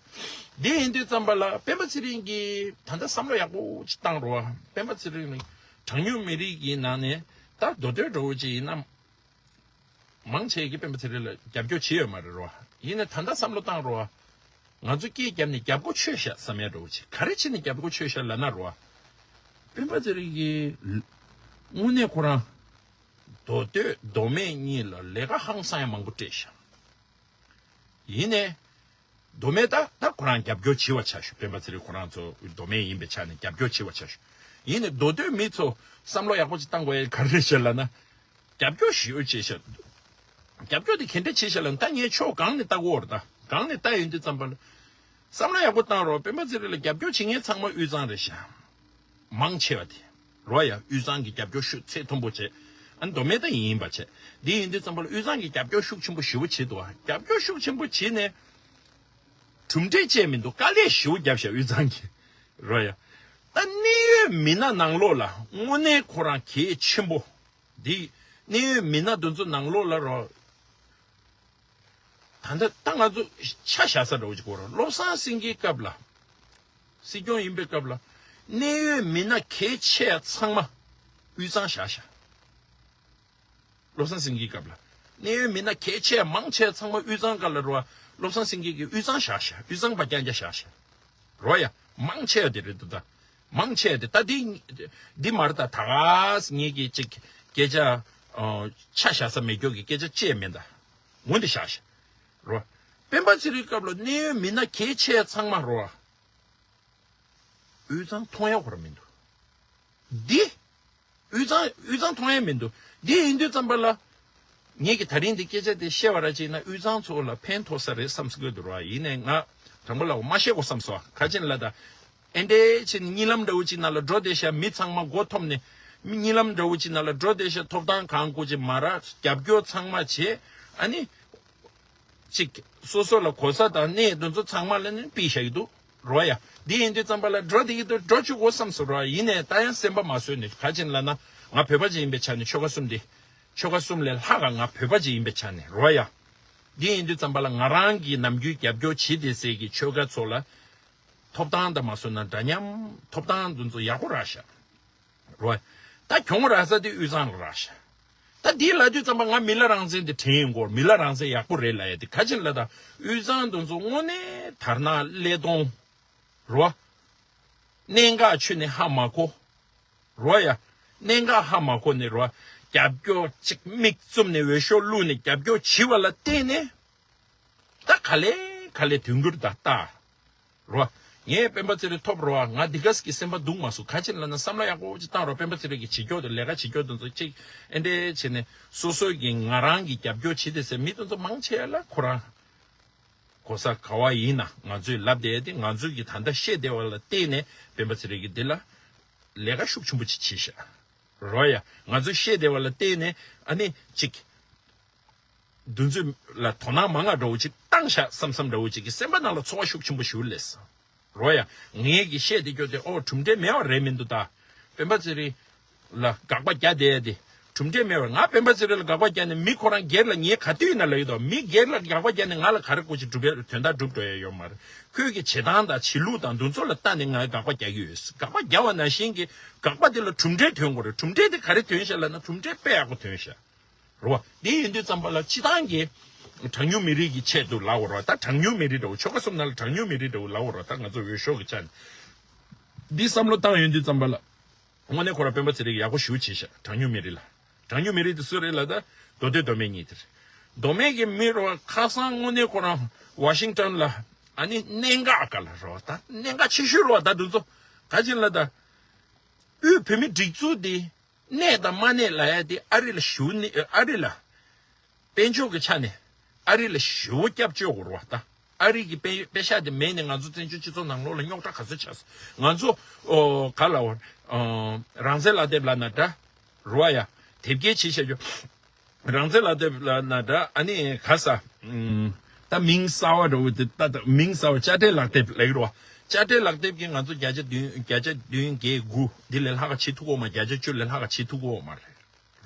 འདི་ཡིན་དུས་ཙམ་པ་ལ་སྤེན་པ་ཚེ་རིང་གིས་ད་ལྟ་བསམ་བློ་ཡག་པོ་ཅིག་བཏང་རོ། སྤེན་པ་ཚེ་རིང་ནི་གྲངས་ཉུང་མི་རིགས་ཀྱི་ནང་ནས་ད་མདོ་སྟོད་འདྲ་བོ་ཅིག་ཡིན་ན། མང་ཆེ་གིས་སྤེན་པ་ཚེ་རིང་ལ་རྒྱབ་སྐྱོར་བྱས་ཡོད་མ་རེད་རོ། ཡིན་ནའི་ད་ལྟ་བསམ་བློ་བཏང་རོ། ང་ཚོ་སྐད་བརྒྱབ་ནས་རྒྱབ་སྒོ་ཆོད་ཤག་བསམ་ཡ་འདྲ་བོ་ཅིག་ག་རེ་བྱས་ནས་རྒྱབ་སྒོ་ཆོད་ཤག་ལབ་ན་རོ། སྤེན་པ་ཚེ་རིང་གིས་དངོས་གནས་ཁོ་རང་མདོ་སྟོད་མདོ་སྨད་གཉིས་ལ་ལས་ཀ་ཧང་སང་ཡ་མང་པོ་སྤྲད་ཤག་ཡིན་ནའི། མདོ་སྨད་ད་ད་ཁོ་རང་རྒྱབ་སྐྱོར་བྱེད་པ་ཆ་ཞུ། སྤེན་པ་ཚེ་རིང་ཁོ་རང་ཚོ་མདོ་སྨད་ཡིན་པའི་ཆ་ནས་རྒྱབ་སྐྱོར་བྱེད་པ་ཆ་ཞུ། ཡིན་ནའི་མདོ་སྟོད་མི་ཚོ་བསམ་བློ་ཡག་པོ་ཅིག་བཏང་དགོས་ཡ་ག་རེ་རེད་ཤག་ལབ་ན། རྒྱབ་སྐྱོར་ཞེ་པོ་བྱས་ཤག་རྒྱབ་སྐྱོར་དེ་ག་འདྲ་བྱས་ཤག་ལབ་ན། ད་ངས་ཕྱོགས་གང་ནས་ལྟ་གི་ཡོད་རེད། ད་གང་ནས་ལྟ་ཡོང་དུས་ཙམ་པ་ལ། བསམ་བློ་ཡག་པོ་བཏང་རོགས། སྤེན་པ་ཚེ་རིང་ལ་རྒྱབ་སྐྱོར་བྱེད་མཁན་ཚང་མ་དབུས་གཙང་རེད་ཤག་མང་ཆེ་བ་དེ། རོ་ཡ། དབུས་གཙང་གི་རྒྱབ་སྐྱོར་ཤུགས་ཚད་མཐོན་པོ་བྱས། ཨ་ནི་མདོ་སྨད་ད་ཡིན་པ་བྱས། འདི་ཡིན་དུས་ཙམ་པ་ལ་དབུས་གཙང་གི་རྒྱབ་སྐྱོར་ཤུགས་ཆེན་པོ་ཞེ་པོ་བྱེད་འདུག་རྒྱབ་སྐྱོར་ཤུགས་ཆེན་པོ་བྱེད་ནས། གྲུབ་འབྲས་བཅས་མི་འདུག་དཀའ་ལས་ཞེ་པོ་བརྒྱབ་ཤག་དབུས་གཙང་གི། རོ་ཡ། ད་གནད་ཡོད་མི་སྣ་ནང་ལོགས་ལ་དངོས་གནས་ཁོ་རང་གལ་ཆེན་པོ། འདི་གནད་ཡོད་མི་སྣ་དེ་ཚོ་ནང་ལོགས་ལ་རོ། ད་ལྟ་ད་ང་ཚོ་ཆ་བཞག་ས་འདྲ་བོ་ཅིག་གོ་ར། བློ་བཟང་སེང་གེའི་སྐབས་ལ། སྲིད་སྐྱོང་ཡིན་པའི་སྐབས་ལ། གནད་ཡོད་མི་སྣ་གལ་ཆེ་ཚང་མ་དབུས་གཙང་བཞག་བཞག་བློ་བཟང་སེང་གེའི་སྐབས་ལ། གནད་ཡོད་མི་སྣ་གལ་ཆེ་མང་ཆེ་ཚང་མ་དབུས་གཙང་སྒང་ལ་རོ། བློ་བཟང་སེང་གེ་གིས་དབུས་གཙང་བཞག་བཞག་དབུས་གཙང་པ་རྐྱང་རྐྱང་བཞག་བཞག་རོ་ཡ། མང་ཆེ་དེ་རེད་འདུག་ད། མང་ཆེ་དེ་ད་འདི་འདི་མ་རེད་ད། ད་ག་ངེད་ཀྱི་ཅིག་སྐད་ཆ་ཨ་ཆ་བཞག་ས་མེད་རྒྱུ་གི་སྐད་ཆ་བཅས་མིན་ད། ངོ་འདི་བཞག་བཞག་རོ། སྤེན་པ་ཚེ་རིང་སྐབས་ལ་གནད་ཡོད་མི་སྣ་གལ་ཆེ་ཚང་མ་རོ། དབུས་གཙང་མཐོང་ཡ་ཁོ་ར་མི་འདུག་འདི། དབུས་གཙང་དབུས་གཙང་མཐོང་ཡ་མི་འདུག་འདི་ཡིན་དུས་ཙམ་པ་ལ། ངེད་ཀྱི་ད་རིང་འདི་སྐད་ཆ་དེ་བཤད་པ་ར་ཅིག་ན་དབུས་གཙང་ཚོ་ལ་ཕན་ཐོགས་ས་རེད་བསམ་སྲིད་ཀྱི་འདུག་ར། ཡིན་ནའི་ང་དྲང་པོ་ལ་མ་བཤད་གོ་བསམ་སོང་། ག་ཅིན་ལ་ད། ཨེ་འདྲའི་ཕྱིན་གཉིད་ལམ་འདྲ་བོ་ཅིག་ནང་ལ་འགྲོ་བསྡད་ཤག་མི་ཚང་མ་མགོ་འཐོམ་ནས། མི་གཉིད་ལམ་འདྲ་བོ་ཅིག་ནང་ལ་འགྲོ་བསྡད་ཤག་ཐོབ་ཐང་གང་དགོས་ཅིག་མ་རག་རྒྱབ་སྐྱོར་ཚང་མ་བྱེད། ཨ་ནི། ཅིག་སོ་སོ་ལ་གོ་ས་དང་གནས་དེ་ཚོ་ཚང་མ་ལ་ནི་ཕུལ་བཞག་གི་འདུག་རོ་ཡ། འདི་ཡིན་དུས་ཙམ་པ་ལ་འགྲོ་བསྡད་ཀྱི་འདུག་འགྲོ་བཅུག་དགོས་བསམ་སོང་རོ། ཡིན་ནའི་ད་ཡང་སེམས་པ་མ་བཟོད་ནས། ག་ཅིན་ལ་ན་ང་བོད་པ་ཅིག་ཡིན་པའི་ཆ་ནས་ཆོལ་ཁ་གསུམ་དེ། ཆོལ་ཁ་གསུམ་ལས་ལྷག་ག་ང་བོད་པ་ཅིག་ཡིན་པའི་ཆ་ནས་རོ་ཡ། འདི་ཡིན་དུས་ཙམ་པ་ལ་ང་རང་གིས་ནམ་རྒྱུན་རྒྱབ་སྐྱོར་བྱེད་བསྡད་སའི་གི་ཆོལ་ཁ་ཚོ་ལ་ཐོབ་ཐང་དང་མ་བཟོད་ན་འདྲ་མཉམ་ཐོབ་ཐང་འདི་ཚོ་ཡག་པོ་རག་ཤག་རོ། ད་གྱོང་རག་ས་དེ་དབུས་གཙང་ལ་རག་ཤག་ད་འདི་ལབ་དུས་ཙམ་པ་ང་མི་ལ་རང་བཙན་དེ་དྲན་ཡོང་གོ། མི་ལ་རང་བཙན་ཡག་པོ་རེད་ལབ་ཡ་དེ། ག་ཅིན་ལ་ད་དབུས་གཙང་དེ་ཚོ་དངོས་གནས་དར་ནག་ཀླད་སྟོང་རོ། གནད་འགག་ཆུ་ནས་ཧ་མ་གོ་རོ་ཡ། གནད་འགག་ཧ་མ་གོ་ནས་རོ། རྒྱབ་སྐྱོར་ཅིག་མིག་བཙུམ་ནས་འོས་ཤོག་བླུགས་ནས་རྒྱབ་སྐྱོར་བྱེད་པ་ལ་བརྟེན་ནས། ད་ག་ལེ་ག་ལེ་དུས་འགྱུར་ད་ལྟ། རོ། ངས་སྤེན་པ་ཚེ་རིང་ཐོབ་རོ། ང་འདི་ག་ཟིག་གི་སེམས་པ་སྡུག་མ་སོང་། ག་ཅིན་ལ་ན་བསམ་བློ་ཡག་པོ་ཅིག་བཏང་རོ། སྤེན་པ་ཚེ་རིང་གི་བྱེད་ཕྱོགས་དང་ལས་ཀ་བྱེད་ཕྱོགས་དེ་ཚོ་ཅིག་ཨེ་འདྲས་བྱས་ནས་སོ་སོ་གི་ང་རང་གི་རྒྱབ་སྐྱོར་བྱེད་བསྡད་སའི་མི་དེ་ཚོ་མང་ཆེ་ལ་ཁོ་རང་གོ་ས་ག་བ་ཡིན་ན་ང་ཚོས་ལབ་བསྡད་དེ། ང་ཚོས་ཀྱི་ད་ལྟ་བཤད་བསྡད་པ་ལ་བརྟེན་ནས་སྤེན་པ་ཚེ་རིང་གི་འདི་ལ་ལས་ཀ་ཤུགས་ཆེན་པོ་ཅིག་བྱས་ཤག་རོ་ཡ། ང་ཚོས་བཤད་བསྡད་པ་ལ་བརྟེན་ནས་ཨ་ནི་ཅིག་འདུ་འཛོམས་ལ་དོ་སྣང་མང་ང་འདྲ་བོ་ཅིག་བཏང་ཤག་བསམ་བསམ་འདྲ་བོ་ཅིག་གི་སེམས་པ་ནང་ལ་ཚོར་བ་ཤུགས་ཆེན་པོ་ཞིག་སླེབས་སོང་། རོ་ཡ། ངེད་ཀྱིས་བཤད་བསྡད་རྒྱུ་དེ་ཨོ་གྲུབ་འབྲས་མེད་པ་རེད་མི་འདུག་ད། སྤེན་པ་ཚེ་རིང་ལ་དགག་པ་རྒྱག་བསྡད་དེ་གྲུབ་འབྲས་མེད་པ། ང་སྤེན་པ་ཚེ་རིང་ལ་དགག་པ་རྒྱག་ནས་མི་ཁོ་རང་སྒེར་ལ་ངས་ག་དུས་ཡིན་ན་ལབ་ཡོད་དོ། མི་སྒེར་ལ་དགག་པ་རྒྱག་ནས་ང་ལ་ག་རེ་དགོས་ཀྱི་གྲུབ་པའི་དོན་དག་འགྲུབ་འགྲོ་ཡ་ཡོད་མ་རེད། ཁོས་ཀྱི་བྱེད་སྟངས་དང་བྱེད་ལུགས་དང་འདུ་ཚོགས་ལ་ལྟ་ནས་ང་དགག་པ་རྒྱག་གི་ཡོད། དགག་པ་རྒྱག་པ་ནང་བཞིན་གྱི་དགག་པ་དེ་ལ་གྲུབ་འབྲས་ཐོན་དགོས་རེད། གྲུབ་འབྲས་དེ་ག་རེ་ཐོན་ཤག་ལབ་ན་གྲུབ་འབྲས་དཔེ་ཡག་པོ་ཐོན་ཤག་རོ། དེ་ཡིན་དུས་ཙམ་པ་ལ་སྤྱི་བཏང་གི་གྲངས་ཉུང་མི་རིགས་ཀྱི་ཆེད་དུ་ལབ་དགོས་རེད་བ། ད་གྲངས་ཉུང་མི་རིགས་འདྲ་བོ། ཆོལ་ཁ་གསུམ་ནང་ལ་གྲངས་ཉུང་མི་རིགས་འདྲ་བོ་ལབ་དགོས་རེད་བ། ད་ང་ཚོ་འོས་ཤོག་གི་ཆ་ནས། འདི་བསམ་བློ་བཏང་ཡོང་དུས་ཙམ་པ་ལ། དངོས་གནས་ཁོ་རང་སྤེན་པ་ཚེ་རིང་ཡག་པོ་ཞེ་པོ་བྱས་ཤག་གྲངས་ཉུང་མི་རིགས་ལ། གྲངས་ཉུང་མི་རིགས་དེ་སུ་རེད་ལབ་ད། མདོ་སྟོད་མདོ་སྨད་གཉིས་དེ་རེད། མདོ་སྨད་ཀྱི་མི་རོ་ཁ་སང་དངོས་གནས་ཁོ་རང་ཝ་ཤིང་ཊོན་ལ་ཨ་ནི་གནད་འགག་ག་ལ་རོ། ད་གནད་འགག་ཆེ་ཤོས་རོ། ད་འདུ་ཚོ་ག་ཅིན་ལ་ད། དབུས་བོད་མི་སྒྲིག་འཛུགས་དེ་གནས་དང་མ་གནས་ལབ་ཡ་དེ་ཨ་རི་ལ་ཞུ་ནི་ཨ་རི་ལ། དཔལ་འབྱོར་གྱི་ཆ་ནས་ཨ་རི་ལ་ཞེ་པོ་སྐྱབས་བཅོལ་དགོས་རེད་བ། ད་ཨ་རི་གི་པེ་པེ་ཤག་དེ་མེད་ནས་ང་ཚོ་བཙན་བྱོལ་སྤྱི་ཚོགས་ནང་ལོགས་ལ་རྙོག་དྲ་ག་ཚོད་ཆགས་སོང་། ང་ཚོ་ཨོ་ག་ལ་བ་ཨོ་རང་བཙན་ལག་དེབ་ལབ་ན་འདྲ་རེད་བ་ཡ། དེབ་སྐྱེལ་བྱེད་བཞག་རྒྱུ། རང་བཙན་ལག་དེབ་ལབ་ན་འདྲ། ཨ་ནི་ག་ས་ཨུམ། ད་མིང་གསར་བ་འདྲ་བོ་དེ་ད་ད་མིང་གསར་བ་དཔྱ་ཁྲལ་ལག་དེབ་ལབ་ཀྱི་རེད་བ། དཔྱ་ཁྲལ་ལག་དེབ་ཀྱིས་ང་ཚོ་བརྒྱ་ཆ་བདུན་བརྒྱ་ཆ་བདུན་བརྒྱད་དགུ་འདི་ལས་ལྷག་ག་བྱེད་ཐུབ་ཀྱི་ཡོད་མ། བརྒྱ་ཆ་བཅུ་ལས་ལྷག་ག་བྱེད་ཐུབ་ཀྱི་ཡོད་མ་རེད།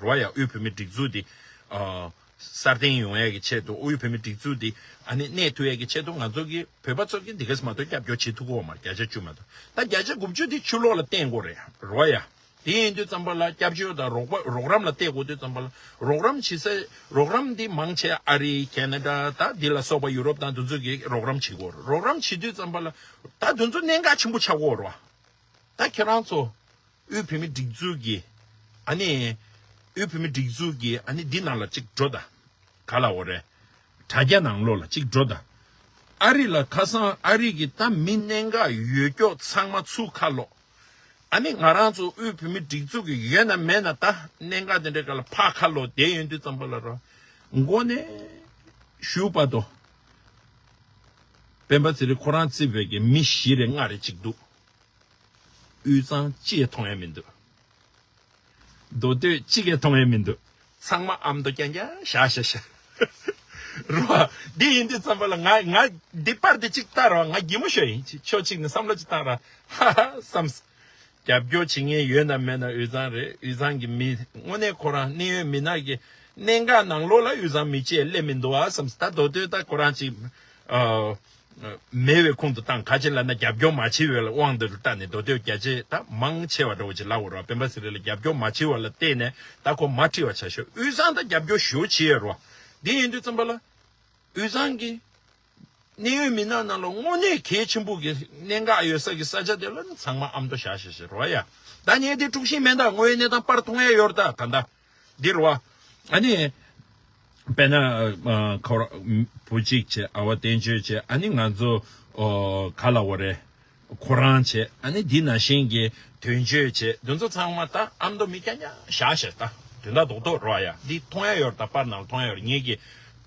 རེད་བ་ཡ། དབུས་བོད་མིའི་སྒྲིག་འཛུགས་འདི་ཨ་སྲ་བརྟན་ཡོང་ཡ་གི་ཆེད་དུ། དབུས་བོད་མིའི་སྒྲིག་འཛུགས་འདི་ཨ་ནི་གནས་ཐུབ་ཡ་གི་ཆེད་དུ་ང་ཚོ་གི་བོད་པ་ཚོ་གི་འདི་གས་མ་གཏོགས་སྐྱབས་བཅོལ་བྱེད་ཐུབ་ཀྱི་ཡོད་མ་རེད། བརྒྱ་ཆ་བཅུ་མ་གཏོགས། ད་བརྒྱ་ཆ་དགུ་བཅུ་འདི་ཕྱི་ལོགས་ལ་བརྟེན་དགོས་རེད། རེད་བ་ཡ། དེ་ཡིན་དུས་ཙམ་པ་ལ་སྐྱབས་བཅོལ་དང་རོགས་པ་རོགས་རམ་ལ་བལྟས་དགོས་དུས་ཙམ་པ་ལ། རོགས་རམ་བྱེད་ས་རོགས་རམ་འདི་མང་ཆེ་ཨ་རི། ཁེ་ན་ཌ། ད་འདི་ལ་སོགས་པ་ཡུ་རོབ་དང་འདི་ཚོ་གི་རོགས་རམ་བྱེད་དགོས་རེད། རོགས་རམ་བྱེད་དུས་ཙམ་པ་ལ་ད་འདི་ཚོ་གནད་འགག་ཆེན་པོ་ཆགས་ཀྱི་ཡོད་རེད་བ། ད་ཁྱེད་རང་ཚོ་དབུས་བོད་མིའི་སྒྲིག་འཛུགས་ཀྱི་ཨ་ནི་དབུས་བོད་མིའི་སྒྲིག་འཛུགས་ཀྱི་ཨ་ནི་འདི་ནང་ལ་གཅིག་འགྲོ་དང་། ག་ལ་འོ་རེད། དྲ་རྒྱ་ནང་ལོགས་ལ་གཅིག་འགྲོ་དང་། ཨ་རི་ལ་ཁ་སང་ཨ་རི་གི་ད་མི་གནད་འགག་ཡོད་ཀྱོག་ཚང་མ་ཚུར་ཁ་ལོག་ཨ་ནི་ང་རང་ཚོ་དབུས་བོད་མིའི་སྒྲིག་འཛུགས་ཀྱི་ཡོད་ན་མེད་ན་ད་གནད་འགག་དེ་འདྲའི་སྐབས་ལ་ཕར་ཁ་ལོག་བསྡད་ཡོང་དུས་ཙམ་པ་ལ་ར། མགོ་ནས་གཞུག་བར་དུ་སྤེན་པ་ཚེ་རིང་ཁོ་རང་རྩིས་པའི་གི་མི་བཞི་རེ་ལྔ་རེ་གཅིག་འདུག་དབུས་གཙང་གཅིག་ཡང་མཐོང་ཡ་མི་འདུག་མདོ་སྟོད་གཅིག་ཡང་མཐོང་ཡ་མི་འདུག་ཚང་མ་ཨ་མདོ་རྐྱང་རྐྱང་བཞག་བཞག་བཞག་རོ། འདི་ཡིན་དུས་ཙམ་པ་ལ་ང་ང་འདི་པར་འདི་གཅིག་ལྟ་རོགས། ང་གད་མོ་ཤོར་ཡིན། ཕྱོགས་གཅིག་ནས་བསམ་བློ་གཅིག་བཏང་ར། ཧ་ཧ་བསམས། རྒྱབ་སྐྱོར་བྱེད་མཁན་ཡོད་ན་མེད་ན་དབུས་གཙང་རེད། དབུས་གཙང་གི་མི་དངོས་གནས་ཁོ་རང་གནད་ཡོད་མི་སྣ་གི་ གནད་འགག་ནང་ལོགས་ལ་དབུས་གཙང་མི་སྐྱེ་སླེབས་མི་འདུག་ཨ་བསམ། ད་མདོ་སྟོད་ད་ཁོ་རང་ཅིག་ཨ་མེད་པའི་ཁོངས་སུ་བཏང་། ག་ཅི་ལབ་ན་རྒྱབ་སྐྱོར་མ་བྱས་པའི་དབང་དུ་བཏང་ནས་མདོ་སྟོད་རྒྱ་ཆེ་ད་མང་ཆེ་བ་འདྲ་བོ་ཅིག་ལབ་དགོས་རེད་བ། སྤེན་པ་ཚེ་རིང་ལ་རྒྱབ་སྐྱོར་མ་བྱས་པ་ལ་བརྟེན་ནས་ད་ཁོ་མ་ཁྲིད་པ་བྱ་ཤོག་དབུས་གཙང་ད་རྒྱབ་སྐྱོར་ཞེ་པོ་བྱས་ཡོད་རེད་བ། འདི་ཡིན་དུས་ཙམ་པ་ལ་དབུས་གཙང་གི་གནད་ཡོད་མི་སྣ་ནང་ལ་དངོས་གནས་གལ་ཆེན་པོ་གི་གནད་འགག་ཡོད་ས་གི་ས་ཆ་དེ་ལ་ཚང་མ་ཨ་མདོ་བཞག་བཞག་བཞག་རོ་ཡ། ད་ངས་དེ་དཀྲུག་ཤིང་མེད་ད། དངོས་ཡོད་གནས་སྟངས་པར་མཐོང་ཡ་ཡོད་རེད་ད། ད་ད་འདི་རོ་བ། ཨ་ནི་དཔེར་ན་ཁོ་ར་བུ་གཅིག་བྱས། ཨ་བ་བསྟན་ཆོས་བྱས། ཨ་ནི་ང་ཚོ་ག་ལ་བ་རེད། ཁོ་རང་བྱས། ཨ་ནི་འདི་ནང་བཞིན་གྱི་དོན་གཅོད་བྱས། འདི་ཚོ་ཚང་མ་ད་ཨ་མདོ་མི་རྐྱང་རྐྱང་བཞག་བཞག་ད། དོན་དག་རྡོག་རྡོག་རོ་ཡ། འདི་མཐོང་ཡ་ཡོད་ད། པར་ནང་མཐོང་ཡ་ཡོད། ངེད་ཀྱི་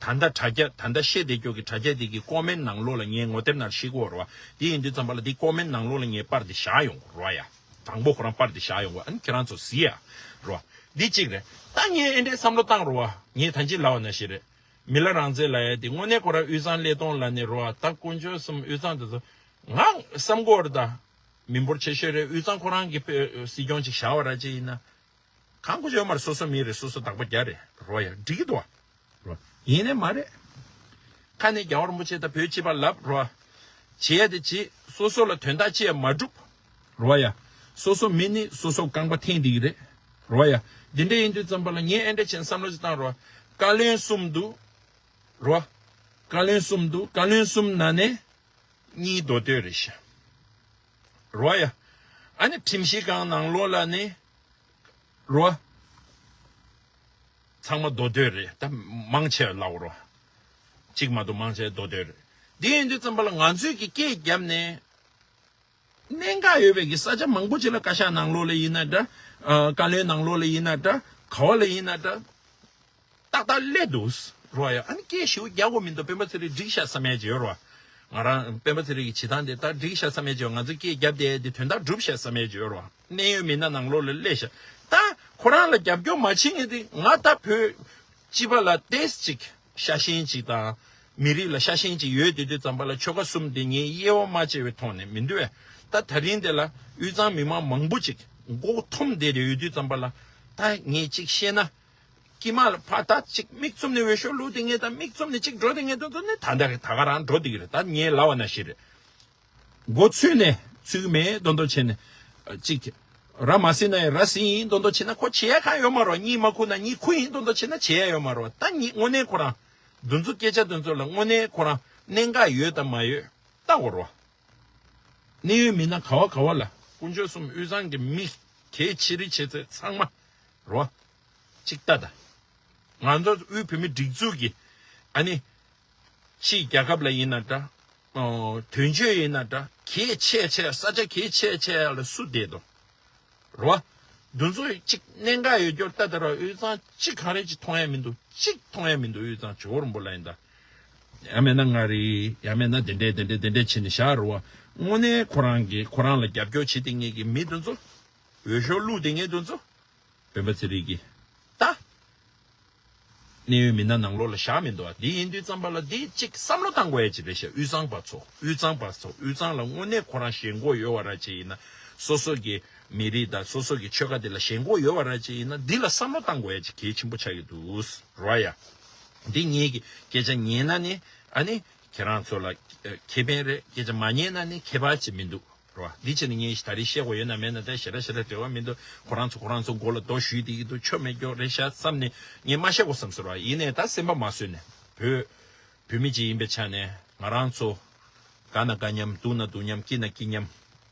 ད་ལྟ་དྲ་རྒྱ་ད་ལྟ་བཤད་བསྡད་རྒྱུ་གི་དྲ་རྒྱ་འདི་གི་ཀོ་མེན་ནང་ལོགས་ལ་ངས་ངོ་དེབ་ནང་བཤད་གོ་རོ་བ། འདི་ཡིན་དུས་ཙམ་པ་ལ་འདི་ཀོ་མེན་ནང་ལོགས་ལ་ངས་པར་འདི་བཞག་ཡོང་རོ་ཡ། དང་པོ་ཁོ་རང་པར་འདི་བཞག་ཡོང་གོ། ཨ་ནི་ཁྱེད་རང་ཚོ་གཟིགས་ཡ་རོ། འདི་གཅིག་རེད། ད་ངས་ཨེ་འདྲའི་བསམ་བློ་བཏང་རོ་བ། ངས་ད་ཅི་ལབ་པ་ནང་བཞིན་རེད། མི་ལ་རང་བཙན་ལབ་ཡ་དེ་དངོས་གནས་ཁོ་རང་དབུས་གཙང་ཀླད་སྟོང་ལབ་ནས་རོ་བ། ད་དཀོན་མཆོག་གསུམ་དབུས་གཙང་དེ་ཚོ་ང་བསམ་གོ་རེད་ད། མི་འབོར་ཆེ་ཤོས་རེད། དབུས་གཙང་ཁོ་རང་གི་དཔེ་སྲིད་སྐྱོང་ཅིག་བཞག་པ་ར་ཅིག་ཡིན་ན། གང་དགོས་ཡོད་མ་རེད། སོ་སོ་མི་རེད། སོ་སོ་བདག་པོ་རྒྱག་རེད་རོ་ཡ། འགྲིག་གི་འདུག་བ་རོ། ཡིན་ནའི་མ་རེད། ཁ་ནས་རྒྱལ་བ་རིན་པོ་ཆེ་དང་བོད་སྤྱི་པ་ལབ་རོ། བྱེད་ཡ་དེ་བྱེད། སོ་སོ་ལ་དོན་དག་ཅི་ཡང་མ་སྒྲུབ་རོ་ཡ། སོ་སོ་མི་ནི་སོ་སོ་རྐང་པ་འཐེན་བསྡད་ཀྱི་རེད་རོ་ཡ། འདི་འདྲ་ཡིན་དུས་ཙམ་པ་ལ་ངས་ཨེ་འདྲ་བྱས་ནས་བསམ་བློ་ཅིག་བཏང་རོ། བཀའ་བློན་གསུམ་འདུག་རོ། བཀའ་བློན་གསུམ་འདུག་བཀའ་བློན་གསུམ་ནང་ནས་གཉིས་མདོ་སྟོད་རེད་ཤག་རོ་ཡ། ཨ་ནི་ཁྲིམས་ཞིབ་ཁང་ནང་ལོགས་ལ་ནི་རོ། ཚང་མ་མདོ་སྟོད་རེད། ད་མང་ཆེ་བ་ལབ་རོ། གཅིག་མ་གཏོགས་མང་ཆེ་མདོ་སྟོད་རེད། འདི་ཡིན་དུས་ཙམ་པ་ལ་ང་ཚོས་ཀྱི་སྐད་བརྒྱབ་ནས། གནད་འགག་ཡོད་པའི་གི་ས་ཆ་མང་པོ་ཅིག་ལ། བཀའ་ཤག་ནང་ལོགས་ལ་ཡིན་ན་འདྲ། ཨ་བཀའ་བློན་ནང་ལོགས་ལ་ཡིན་ན་འདྲ། ག་བ་ལ་ཡིན་ན་འདྲ། ཏག་ཏག་སླེབས་འདུག་རོ་ཡ། ཨ་ནི་སྐད་ཞེ་པོ་རྒྱག་དགོས་མི་འདུག་སྤེན་པ་ཚེ་རིང་འགྲིག་ཤག་བསམ་ཡས་ཅིག་ཡོད་རོ། ང་རང་སྤེན་པ་ཚེ་རིང་གི་བྱེད་སྟངས་དེ་ད་འགྲིག་ཤག་བསམ་ཡས་ཅིག་ཡོད། ང་ཚོ་སྐད་བརྒྱབ་བསྡད་དེ་དོན་དག་འགྲུབ་ཤག་བསམ་ཡས་ཅིག་ཡོད་རོ། གནད་ཡོད་མི་སྣ་ནང་ལོགས་ལ་སླེབས་ཤག་ད་ཁོ་རང་ལ་རྒྱབ་སྐྱོར་མ་བྱེད་མཁན་དེ་ང་ད་བོད་སྤྱི་པ་ལ་ཏོག་ཙམ་ཅིག་ཤ་ཞེན་ཅིག་དང་། མི་རིགས་ལ་ཤ་ཞེན་ཅིག་ཡོད་དེ་དུས་ཙམ་པ་ལ་ཆོལ་ཁ་གསུམ་དེ་ངས་དབྱེ་བ་མ་ཕྱེ་བའི་ཐོག་ནས་མི་འདུག་བས། ད་ད་རིང་དེ་ལ་དབུས་གཙང་མི་མང་མང་པོ་ཅིག་མགོ་འཐོམས་བསྡད་དེ་ཡོད་དུས་ཙམ་པ་ལ། ད་ངས་ཅིག་བཤད་ན། དཀྱིལ་མ་ལ་ཕར་ད་ཅིག་མིག་བཙུམ་ནས་འོས་ཤོག་བླུགས་དེ་ངས་ད་མིག་བཙུམ་ནས་ཅིག་འགྲོ་དེ་ངས་དོན་དུ་ནི་ད་ད་ག་རང་འགྲོ་དེ་གི་རེད། ད་ངས་ལབ་པ་ནང་བཞིན་རེད། མགོ་ཚོས་ནས་ཚོས་མེད་མདོག་མདོག་བྱས་ནས་ཅིག་ར་མ་ཟིན་ན་ཡང་ར་ཟིན་ཡིན་མདོག་མདོག་བྱས་ན་ཁོ་བྱེད་ཡ་གང་ཡོད་མ་རོ། གཉིད་མ་ཁུག་ན་གཉིད་ཁུག་ཡིན་མདོག་མདོག་བྱས་ན་བྱེད་ཡ་ཡོད་མ་རོ། ད་ངས་དངོས་གནས་ཁོ་རང་འདི་ཚོ་སྐད་ཆ་འདི་ཚོ་ལ་དངོས་གནས་ཁོ་རང་གནད་འགག་ཡོད་དམ་མ་ཡོད་ལྟ་དགོས་རོ། གནད་ཡོད་མི་སྣ་ག་བ་ག་བ་ལ་དཀོན་མཆོག་གསུམ་དབུས་གཙང་གི་མི་གལ་ཆེ་རིགས་ཆེ་ཚད་ཚང་མ་རོ། གཅིག་ལྟ་ད། ང་ཚོ་དབུས་བོད་མི་སྒྲིག་འཛུགས་ཀྱི་ཨ་ནི་ཕྱིའི་རྒྱལ་ཁབ་ལ་ཡིན་ན་འདྲ། ཨོ་དོན་གཅོད་ཡིན་ན་འདྲ། གལ་ཆེ་ཆེ་ས་ཆ་གལ་ཆེ་ཆེ་ལ་སུ་བསྡད་དོ། རོ། འདི་ཚོ་གཅིག་གནད་འགག་ཡོད་རྒྱུར་ལྟ་དེ་ར་དབུས་གཙང་གཅིག་གང་རེད་ཅིག་མཐོང་ཡ་མི་འདུག་གཅིག་མཐོང་ཡ་མི་འདུག་དབུས་གཙང་ཇོ་བོ་རིན་པོ་ལ་ཡིན་ད། ཡང་མེད་ན་ང་རེད། ཡང་མེད་ན་དེ་འདྲས་དེ་འདྲས་དེ་འདྲས་བྱས་ནས་བཞག་རོ་བ། དངོས་གནས་ཁོ་རང་གིས་ཁོ་རང་ལ་རྒྱབ་སྐྱོར་བྱེད་དེ་ངེད་ཀྱི་མི་འདི་ཚོ། འོས་ཤོག་བླུགས་དེ་ངེད་འདི་ཚོ། སྤེན་པ་ཚེ་རིང་གིས། ད། གནད་ཡོད་མི་སྣ་ནང་ལོགས་ལ་བཞག་མི་འདུག་ཨ། འདི་ཡིན་དུས་ཙམ་པ་ལ་འདི་གཅིག་བསམ་བློ་བཏང་དགོས་ཡ་ཅིག་རེད་ཤག་དབུས་གཙང་པ་ཚོ། དབུས་གཙང་པ་ཚོ། དབུས་གཙང་ལ་དངོས་གནས་ཁོ་རང་ཞེན་ཁོག་ཡོད་པ་ར་ཅིག་ཡིན་ན། སོ་སོ་གི་མི་རིགས་དང་སོ་སོ་གི་ཆོལ་ཁ་འདི་ལ་ཞེན་ཁོག་ཡོད་པ་ར་ཅིག་ཡིན་ན། འདི་ལ་བསམ་བློ་བཏང་དགོས་ཡ་ཅིག་གལ་ཆེན་པོ་ཆགས་ཀྱི་འདུག་རོ་ཡ། འདི་ངེད་ཀྱི་སྐད་ཆ་ཉན་ན་ནི་ཨ་ནི་ཁྱེད་རང་ཚོ་ལ་ཁེ་ཕན་རེད། སྐད་ཆ་མ་ཉན་ན་ནི་ཁྱད་པར་ཅིག་མི་འདུག་རོ། འདི་བྱས་ནས་ངས་ད་རེས་བཤད་དགོས་ཡོད་ན་མེད་ན་ད་ཞེ་དྲག་ཞེ་དྲག་འབྲེལ་བ་མི་འདུག་ཁོ་རང་ཚོ་ཁོ་རང་ཚོ་མགོ་ལ་རྡོ་གཞུས་བསྡད་ཀྱི་འདུག་ཆོ་མེད་སྐྱོ་རེད་ཤག་བསམ་ནས་ངས་མ་བཤད་དགོས་བསམ་སོང་ར། ཡིན་ནའི་ད་སེམས་པ་མ་བཟོད་ནས། བོད་བོད་མི་ཅིག་ཡིན་པའི་ཆ་ནས་ང་རང་ཚོ་དགའ་ན་དགའ་མཉམ། སྡུག་ན་སྡུག་མཉམ། སྐྱིད་ན་སྐྱིད་མཉམ་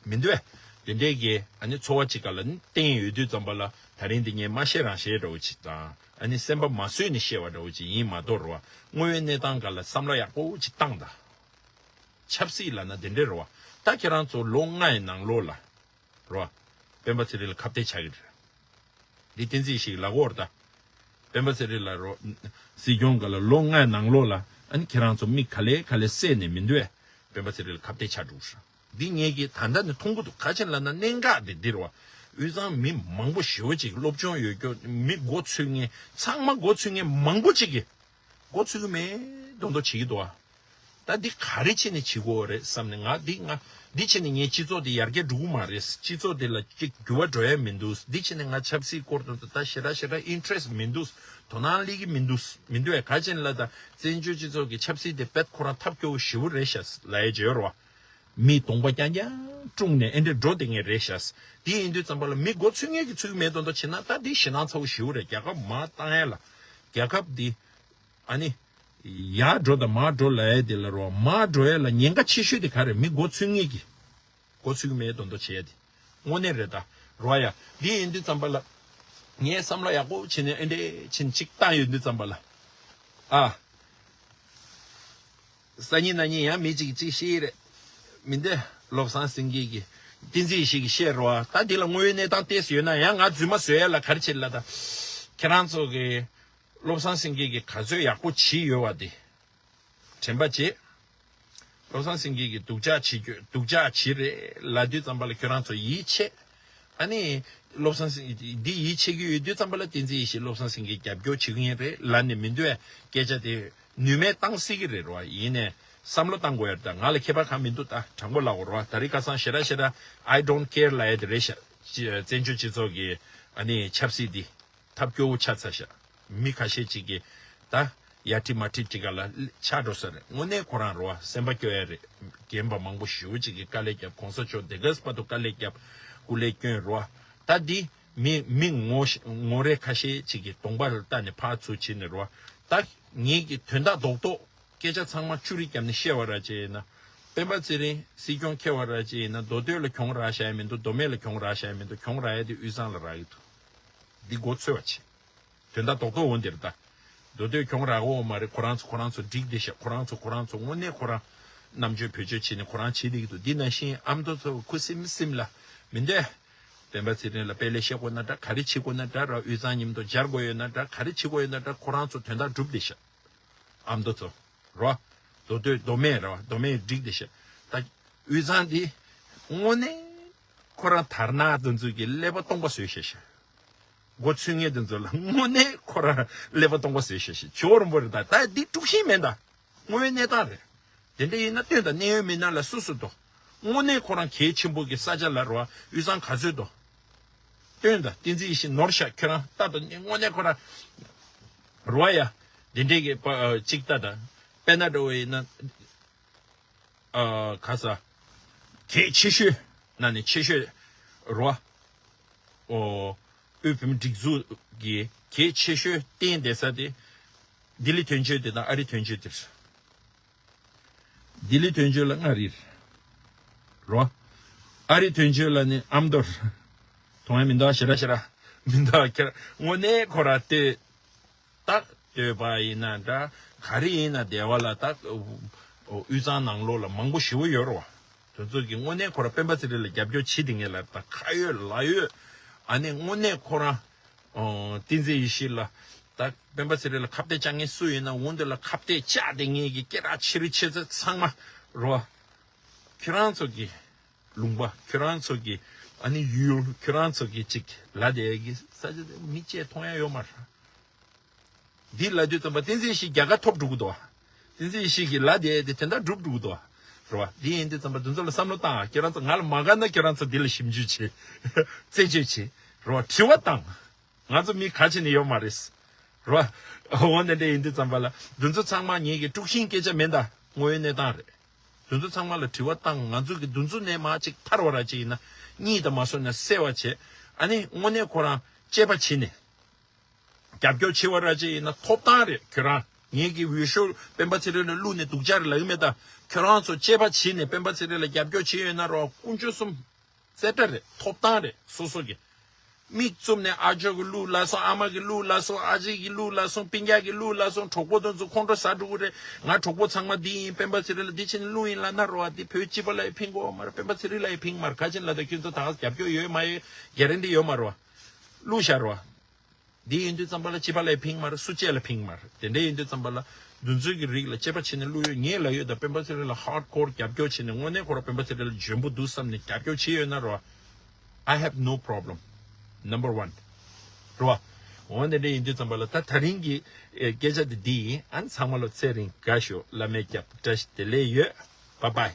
མི་འདུག་ཨེ། དེ་འདྲའི་གི་ཨ་ནི་ཚོར་བ་ཅིག་ག་ལ་བསྟན་ཡོད་དུས་ཙམ་པ་ལ། ད་རིང་འདི་ངས་མ་བཤད་རང་བཤད་འདྲ་བོ་ཅིག་དང་། ཨ་ནི་སེམས་པ་མ་བཟོད་ནས་བཤད་པ་འདྲ་བོ་ཅིག་ཡིན་མ་གཏོགས་རོ། དངོས་ཡོད་གནས་སྟངས་ག་ལ་བསམ་བློ་ཡག་པོ་ཅིག་བཏང་དང་། ཆབ་སྲིད་ལབ་ན་དེ་འདྲའི་རེད་བ། ད་ཁྱེད་རང་ཚོ་ལོ་ལྔའི་ནང་ལོགས་ལ་རོ། སྤེན་པ་ཚེ་རིང་ལ་ཁ་གཏད་བྱ་གི་རེད། འདི་བསྟན་འཛིན་ཞིག་ལབ་གོ་ར་ད། སྤེན་པ་ཚེ་རིང་ལ་རོ། སྲིད་སྐྱོང་ག་ལ་ལོ་ལྔའི་ནང་ལོགས་ལ་ཨ་ནི་ཁྱེད་རང་ཚོ་མིག་ག་ལེ་ག་ལེ་བསད་ནས་མི་འདུག་ཨེ། སྤེན་པ་ཚེ་རིང་ལ་ཁ་གཏད་བྱ་འགྲོ་ཤག་འདི་ངེད་ཀྱིས་ད་ལྟ་ནས་མཐོང་གི་འདུག་ག་ཅི་ལབ་ན་གནད་འགག་འདི་འདི་རེད་བ། དབུས་གཙང་མི་མང་པོ་ཞེ་པོ་ཅིག་སློབ་སྦྱོང་ཡོད་རྒྱུ་མི་མགོ་ཚོས་མཁན་ཚང་མ་མགོ་ཚོས་མཁན་མང་པོ་ཅིག་གིས། མགོ་ཚོས་ཀྱི་མེད་མདོག་མདོག་བྱེད་ཀྱི་འདུག་ཨ། ད་འདི་ག་རེ་བྱས་ནས་བྱེད་དགོས་རེད་བསམ་ནས། ང་འདི་ང་འདི་བྱས་ནས་ངའི་སྤྱི་ཚོགས་འདི་ཡར་རྒྱས་འགྲོ་གི་མ་རེད། སྤྱི་ཚོགས་འདི་ལ་ཅིག་འགྱུར་བ་འགྲོ་ཡ་མི་འདུག་འདི་བྱས་ནས་ང་ཆབ་སྲིད་སྐོར་དུ་ད་ཞེ་དྲག་ཞེ་དྲག་interest་མི་འདུག་དོ་སྣང་སླེབས་ཀྱི་མི་འདུག་མི་འདུག་ཨེ། ག་ཅིན་ལ་ད་བཙན་བྱོལ་སྤྱི་ཚོགས་ཀྱི་ཆབ་སྲིད་དེ་དཔེ་ཁོ་རང་ཐབས་སྐྱོ་བོ་ཞེ་པོ་རེད་ཤག་ལབ་ཡ་བརྗོད་རོགས། མི་གདོང་པ་རྐྱང་རྐྱང་བཀྲུངས་ནས་ཨེ་འདྲས་འགྲོ་བསྡད་མཁན་རེད་ཤག་དེ་ཡིན་དུས་ཙམ་པ་ལ་མི་མགོ་ཚོས་མཁན་གྱི་ཚོས་མེད་མདོག་མདོག་བྱེད་ན་ད་འདི་ཞེད་སྣང་ཚ་བོ་ཞེ་པོ་རེད། རྒྱལ་ཁབ་མར་བཏང་ཡ་ལ། རྒྱལ་ཁབ་འདི་ཨ་ནི་ཡར་འགྲོ་དང་མར་འགྲོ་ལབ་ཡ་དེ་ལ་རོ། མར་འགྲོ་ཡ་ལ་ཉེན་ཁ་ཆེ་ཤོས་དེ་ག་རེ་རེད། མི་མགོ་ཚོས་མཁན་གྱི། མགོ་ཚོས་མེད་མདོག་མདོག་བྱེད་ཡ་དེ་དངོས་གནས་རེད་ད། རོ་ཡ། འདི་ཡིན་དུས་ཙམ་པ་ལ་ངས་བསམ་བློ་ཡག་པོ་བྱས་ནས་ཨེ་འདྲས་ཕྱིན་ཅིག་བཏང་ཡོད་དུས་ཙམ་པ་ལ། ཨ། སང་ཉིན་གནངས་ཉིན་ཡང་མི་གཅིག་གཅིག་བཤད་ཀྱི་རེད། མི་འདི་བློ་བཟང་སེང་གེ་གིས་བསྟན་འཛིན་ཡེ་ཤེས་ཀྱིས་བཤད་རོགས། ད་འདི་ལ་དངོས་ཡོད་གནས་སྟངས་ཏོག་ཙམ་ཡོད་ན་ཡང་ང་རྫུན་མ་བཟོ་ཡ་ལ་ག་རེ་བྱེད་ལ། ད་ཁྱེད་རང་ཚོ་གིས་བློ་བཟང་སེང་གེ་གིས་ག་ཚོད་ཡག་པོ་བྱས་ཡོད་པ་དེ་དྲན་པ་བྱེད། བློ་བཟང་སེང་གེ་གིས་སྡུག་ཅག་བྱེད་རྒྱུ་སྡུག་ཅག་བྱེད་རེད་ལབ་དུས་ཙམ་པ་ལ་ཁྱོད་རང་ཚོ་ཡིད་ཆེས། ཨ་ནི་བློ་བཟང་སེང་འདི་ཡིད་ཆེས་ཀྱི་ཡོད་དུས་ཙམ་པ་ལ་བསྟན་འཛིན་ཡེ་ཤེས་བློ་བཟང་སེང་གེ་རྒྱབ་སྐྱོར་བྱེད་ཀྱི་ཡིན་རེད་ལབ་ནས་མི་འདུག་ཨེ། སྐད་ཆ་དེ་ནུས་མེད་བཏང་སྲིད་ཀྱི་རེད་རོ། ཡིན་ནས་བསམ་བློ་བཏང་དགོས་ཡ་རེད། ད་ང་ལ་ཁྱད་པར་གང་མི་འདུག་ད་དྲང་པོ་ལབ་དགོས་རོ། ད་རེས་ཁ་སང་ཞེ་དྲག་ཞེ་དྲག་I don't care་ལབ་ཡ་དེ་རེད་ཤག་བཙན་བྱོལ་སྤྱི་ཚོགས་ཀྱི་ཨ་ནི་ཆབ་སྲིད་འདི། ཐབས་སྐྱོ་བོ་ཆགས་ཚར་ཤག་མི་ཁ་ཤས་ཅིག་གིས་ད་ཡ་ཁྲི་མ་ཁྲི་ཅིག་ག་ལ་ཆགས་འགྲོ་ས་རེད། དངོས་གནས་ཁོ་རང་རོ་སེམས་པ་སྐྱོ་ཡ་རེད། རྒན་པ་མང་པོ་ཞེ་པོ་ཅིག་གིས་དཀའ་ལས་བརྒྱབ། གོང་ས་མཆོག་དེ་ག་ཙམ་པ་དུ་དཀའ་ལས་བརྒྱབ། སྐུ་ལས་བསྐྱོན་རོ། ད་འདི་མི་མི་ངོ་ངོ་རེ་ཁ་ཤས་ཅིག་གིས་གདོང་པ་ལ་ལྟ་ནས་ཕར་ཚུར་བྱེད་ནས་རོ། ད་ངེད་ཀྱི་དོན་དག་རྡོག་རྡོག་སྐད་ཆ་ཚང་མ་ཆུ་རིས་བརྒྱབ་ནས་བཤད་པ་ར་ཅིག་ཡིན་ན། སྤེན་པ་ཚེ་རིང་སྲིད་སྐྱོང་འཁེལ་བ་ར་ཅིག་ཡིན་ན། མདོ་སྟོད་ལ་གྱོང་རག་བཞག་ཡ་མི་འདུག་མདོ་སྨད་ལ་གྱོང་རག་བཞག་ཡ་མི་འདུག་གྱོང་རག་ཡ་དེ་དབུས་གཙང་ལ་རག་གི་འདུག་འདི་མགོ་ཚོས་པ་བྱེད། དོན་དག་རྡོག་རྡོག་འོང་འདིར་ད། མདོ་སྟོད་གྱོང་རག་འོང་མ་རེད། ཁོ་རང་ཚོ་ཁོ་རང་ཚོ་འགྲིག་བསྡད་ཤག་ཁོ་རང་ཚོ་ཁོ་རང་ཚོ་དངོས་གནས་ཁོ་རང་རྣམ་དཔྱོད་བེད་སྤྱོད་བྱས་ནས་ཁོ་རང་བྱེད་བསྡད་ཀྱི་འདུག་འདི་ནང་བཞིན་ཨ་མདོ་ཚོ་ཁུ་སིམ་སིམ་ལ་མི་འདོད། སྤེན་པ་ཚེ་རིང་ལ་དཔེ་ལས་བཤད་དགོས་ན་འདྲ། ག་རེ་བྱེད་དགོས་ན་འདྲ་ར། དབུས་གཙང་མཉམ་དུ་སྦྱར་དགོས་ཡོད་ན་འདྲ། ག་རེ་བྱེད་དགོས་ཡོད་ན་འདྲ། ཁོ་རང་ཚོ་དོན་དག་སྒྲུབ་བསྡད་ཤག་ཨ་མདོ་ཚོ་རོ། མདོ་སྟོད་མདོ་སྨད་རོ། མདོ་སྨད་འགྲིག་བསྡད་ཤག་ད་དབུས་གཙང་འདི་དངོས་གནས་ཁོ་རང་དར་ནག་དེ་ཚོ་གི་ཀླད་པ་སྟོང་པ་བཟོས་ཤག་ཤག་མགོ་ཚོས་མཁན་དེ་ཚོ་ལ་དངོས་གནས་ཁོ་རང་ཀླད་པ་སྟོང་པ་བཟོས་ཤག་ཤག་ཇོ་བོ་རིན་པོ་རེད། ད་ད་འདི་དཀྲུག་ཤིང་མིན་ད། དངོས་ཡོད་གནས་སྟངས་རེད། དེ་འདྲ་ཡིན་ན་སྟོན་དང་། གནས་ཡོད་མི་སྣ་ལ་སུ་སུ་དོ། དངོས་གནས་ཁོ་རང་གལ་ཆེན་པོ་གི་ས་ཆ་ལ་རོ། དབུས་གཙང་ག་ཚོད་དོ། སྟོན་དང་། བསྟན་འཛིན་ཡེ་ཤེས་ནོར་ཤག་ཁྱོད་རང་ལྟ་དང་། དངོས་གནས་ཁོ་རང་རོ་ཡ། དེ་འདྲས་ཀྱི་པ་ཅིག་ལྟ་དང་། དཔེར་ན་འགྲོ་བ་ཡིན་ན། ཨ་ག་ས། གལ་ཆེ་ཤོས་ན་ནི་ཆེ་ཤོས་རོ། ཨོ། དབུས་བོད་མི་སྒྲིག་འཛུགས་ཀྱི་གལ་ཆེ་ཤོས་བརྟེན་བསྡད་ས་དེ། ལྡི་ལི་དོན་གཅོད་དེ་དང་ཨ་རི་དོན་གཅོད་དེ་རེད། ལྡི་ལི་དོན་གཅོད་ལ་མངའ་རིས་རོ། ཨ་རི་དོན་གཅོད་ལ་ནི་ཨ་མདོ་རེད། མཐོང་ཡ་མི་འདུག་ཞེ་དྲག་ཞེ་དྲག་མི་འདུག་ཁྱེད་དངོས་གནས་ཁོ་ར་ལྟོས། ད་ལྟོས་པ་ཡིན་ན་འདྲ། ག་རེ་ཡིན་ན་སྡེ་བ་ལ་ད་དབུས་གཙང་ནང་ལོགས་ལ་མང་པོ་ཞེ་པོ་ཡོད་རོ། དེ་ཚོ་གི་དངོས་གནས་ཁོ་ར་སྤེན་པ་ཚེ་རིང་ལ་རྒྱབ་སྐྱོར་བྱེད་དེ་ངེས་ལ་ད་ཁ་ཡོད་ལག་ཡོད། ཨ་ནི་དངོས་གནས་ཁོ་རང་། ཨོ། བསྟན་འཛིན་ཡེ་ཤེས་ལ། ད་སྤེན་པ་ཚེ་རིང་ལ་ཁ་གཏད་བཅག་མཁན་སུ་ཡིན་ན་འོང་དེ་ལ་ཁ་གཏད་བཅག་དེ་ངེས་ཀྱི་སྐད་གྲགས་ཆེ་རུ་ཆེ་ཚད་ཚང་མ་རོ། ཁྱེད་རང་ཚོ་གི་ལུང་པ། ཁྱེད་རང་ཚོ་གི་ཨ་ནི་ཡུལ། ཁྱེད་རང་ཚོ་གི་ཅིག་ལ་དེ་གི་ས་ཆ་དེ་མི་གཅིག་མཐོང་ཡ་ཡོད་མ་རེད། འདི་ལ་དུས་ཙམ་པ་བསྟན་འཛིན་ཡེ་ཤེས་རྒྱལ་ཁ་ཐོབ་འགྲོ་གི་འདུག་བསྟན་འཛིན་ཡེ་ཤེས་ཀྱི་ལ་དེ་དེ་དེ་འདྲ་འགྲུབ་འགྲོ་གི་འདུག་རེད་བ། འདི་ཡིན་དུས་ཙམ་པ་འདི་ཚོ་ལ་བསམ་བློ་བཏང་། ཁྱེད་རང་ཚོ་ང་ལ་མ་དགའ་ན་ཁྱེད་རང་ཚོ་འདི་ལ་ཞིབ་འཇུག་བྱེད། རྩད་གཅོད་བྱེད། རེད་བ། དྲི་བ་བཏང་། ང་ཚོ་མི་ག་བྱས་ནས་ཡོད་མ་རེད། རེད་བ། འོ་དེ་འདྲ་ཡིན་དུས་ཙམ་པ་ལ་འདི་ཚོ་ཚང་མ་ངེད་ཀྱི་དཀྲུག་ཤིང་སྐད་ཆ་མིན་ད། དངོས་ཡོད་གནས་སྟངས་རེད། འདི་ཚོ་ཚང་མ་ལ་དྲི་བ་བཏང་། ང་ཚོ་གི་འདི་ཚོ་ནས་མར་ཅིག་ཐར་བ་ར་ཅིག་ཡིན་ན། གཉིད་དང་མ་སོང་ན་སེལ་བ་བྱེད། ཨ་ནི་དངོས་གནས་ཁོ་རང་གཅེས་པ་བྱེད་ནས། རྒྱབ་སྐྱོར་བྱེད་པ་ར་ཅིག་ཡིན་ན་ཐོབ་ཐང་རེད། ཁྱོད་རང་ངེད་ཀྱི་འོས་ཤོག་སྤེན་པ་ཚེ་རིང་ལ་བླུགས་ནས་སྡུག་ཅག་རེད་ལབ་ཀྱི་མེད་ད། ཁྱོད་རང་ཚོ་གཅེས་པ་བྱེད་ནས་སྤེན་པ་ཚེ་རིང་ལ་རྒྱབ་སྐྱོར་བྱེད་ཡོད་ན་རོ། དཀོན་མཆོག་གསུམ་གསལ་བསྒྲགས་རེད། ཐོབ་ཐང་རེད། སོ་སོ་གི་མིག་བཙུམ་ནས་ཨ་ཇོ་གི་གླུ་ལ་སོང་། ཨ་མ་གི་གླུ་ལ་སོང་། ཨ་ཅེ་གི་གླུ་ལ་སོང་། སྤུན་ཀྱག་གི་གླུ་ལ་སོང་། གྲོགས་པོ་དེ་ཚོ་ཁོང་ཁྲོ་ཟ་འགྲོ་གི་རེད། ང་གྲོགས་པོ་ཚང་མ་འདི་ཡིན། སྤེན་པ་ཚེ་རིང་ལ་འདི་བྱས་ནས་གླུ་ཡིན་ལབ་ན་རོ། འདི་བོད་སྤྱི་པ་ལ་ཡང་ཕན་གི་ཡོད་མ་རེད། སྤེན་པ་ཚེ་རིང་ལ་ཡང་ཕན་གི་མ་རེད། ག་ཅིན་ལ་ད་ཁྱོད་ཚོ་ད་རྒྱབ་སྐྱོར་ཡོད་མ་ཡོད་གྷེ་རན་ཊི་ཡོད་མ་རེད་བ། གླུ་བཞག་རོ། འདི་ཡིན་དུས་ཙམ་པ་ལ་སྤྱི་པ་ལ་ཡང་ཕན་གི་མ་རེད། སུ་གཅིག་ལ་ཕན་གི་མ་རེད། དེ་འདྲ་ཡིན་དུས་ཙམ་པ་ལ་འདི་ཚོའི་གི་རིགས་ལ་དཔྱད་པ་བྱས་ནས་གླུ་ཡོད། ངས་ལབ་ཡོད་ད། སྤེན་པ་ཚེ་རིང་ལ་ཧར་ཌི་ཀོར་རྒྱབ་སྐྱོར་བྱས་ནས་དངོས་གནས་ཁོ་རང་སྤེན་པ་ཚེ་རིང་ལ་འཇོན་པོ་འདུག་བསམ་ནས་རྒྱབ་སྐྱོར་བྱས་ཡོད་ན་རོ། I have no problem. Number one. རེད་བ། འོ་དེ་འདྲ་ཡིན་དུས་ཙམ་པ་ལ་ད་དེ་རིང་གི་ཨེ་སྐད་ཆ་དེ་འདི་ཡིན། ཨ་ནི་ཚང་མ་ལ་ཚེ་རིང་དགའ་ཤོག་བླ་མས་སྐྱབས། བཀྲ་ཤིས་བདེ་ལེགས་ཡོད། Bye bye.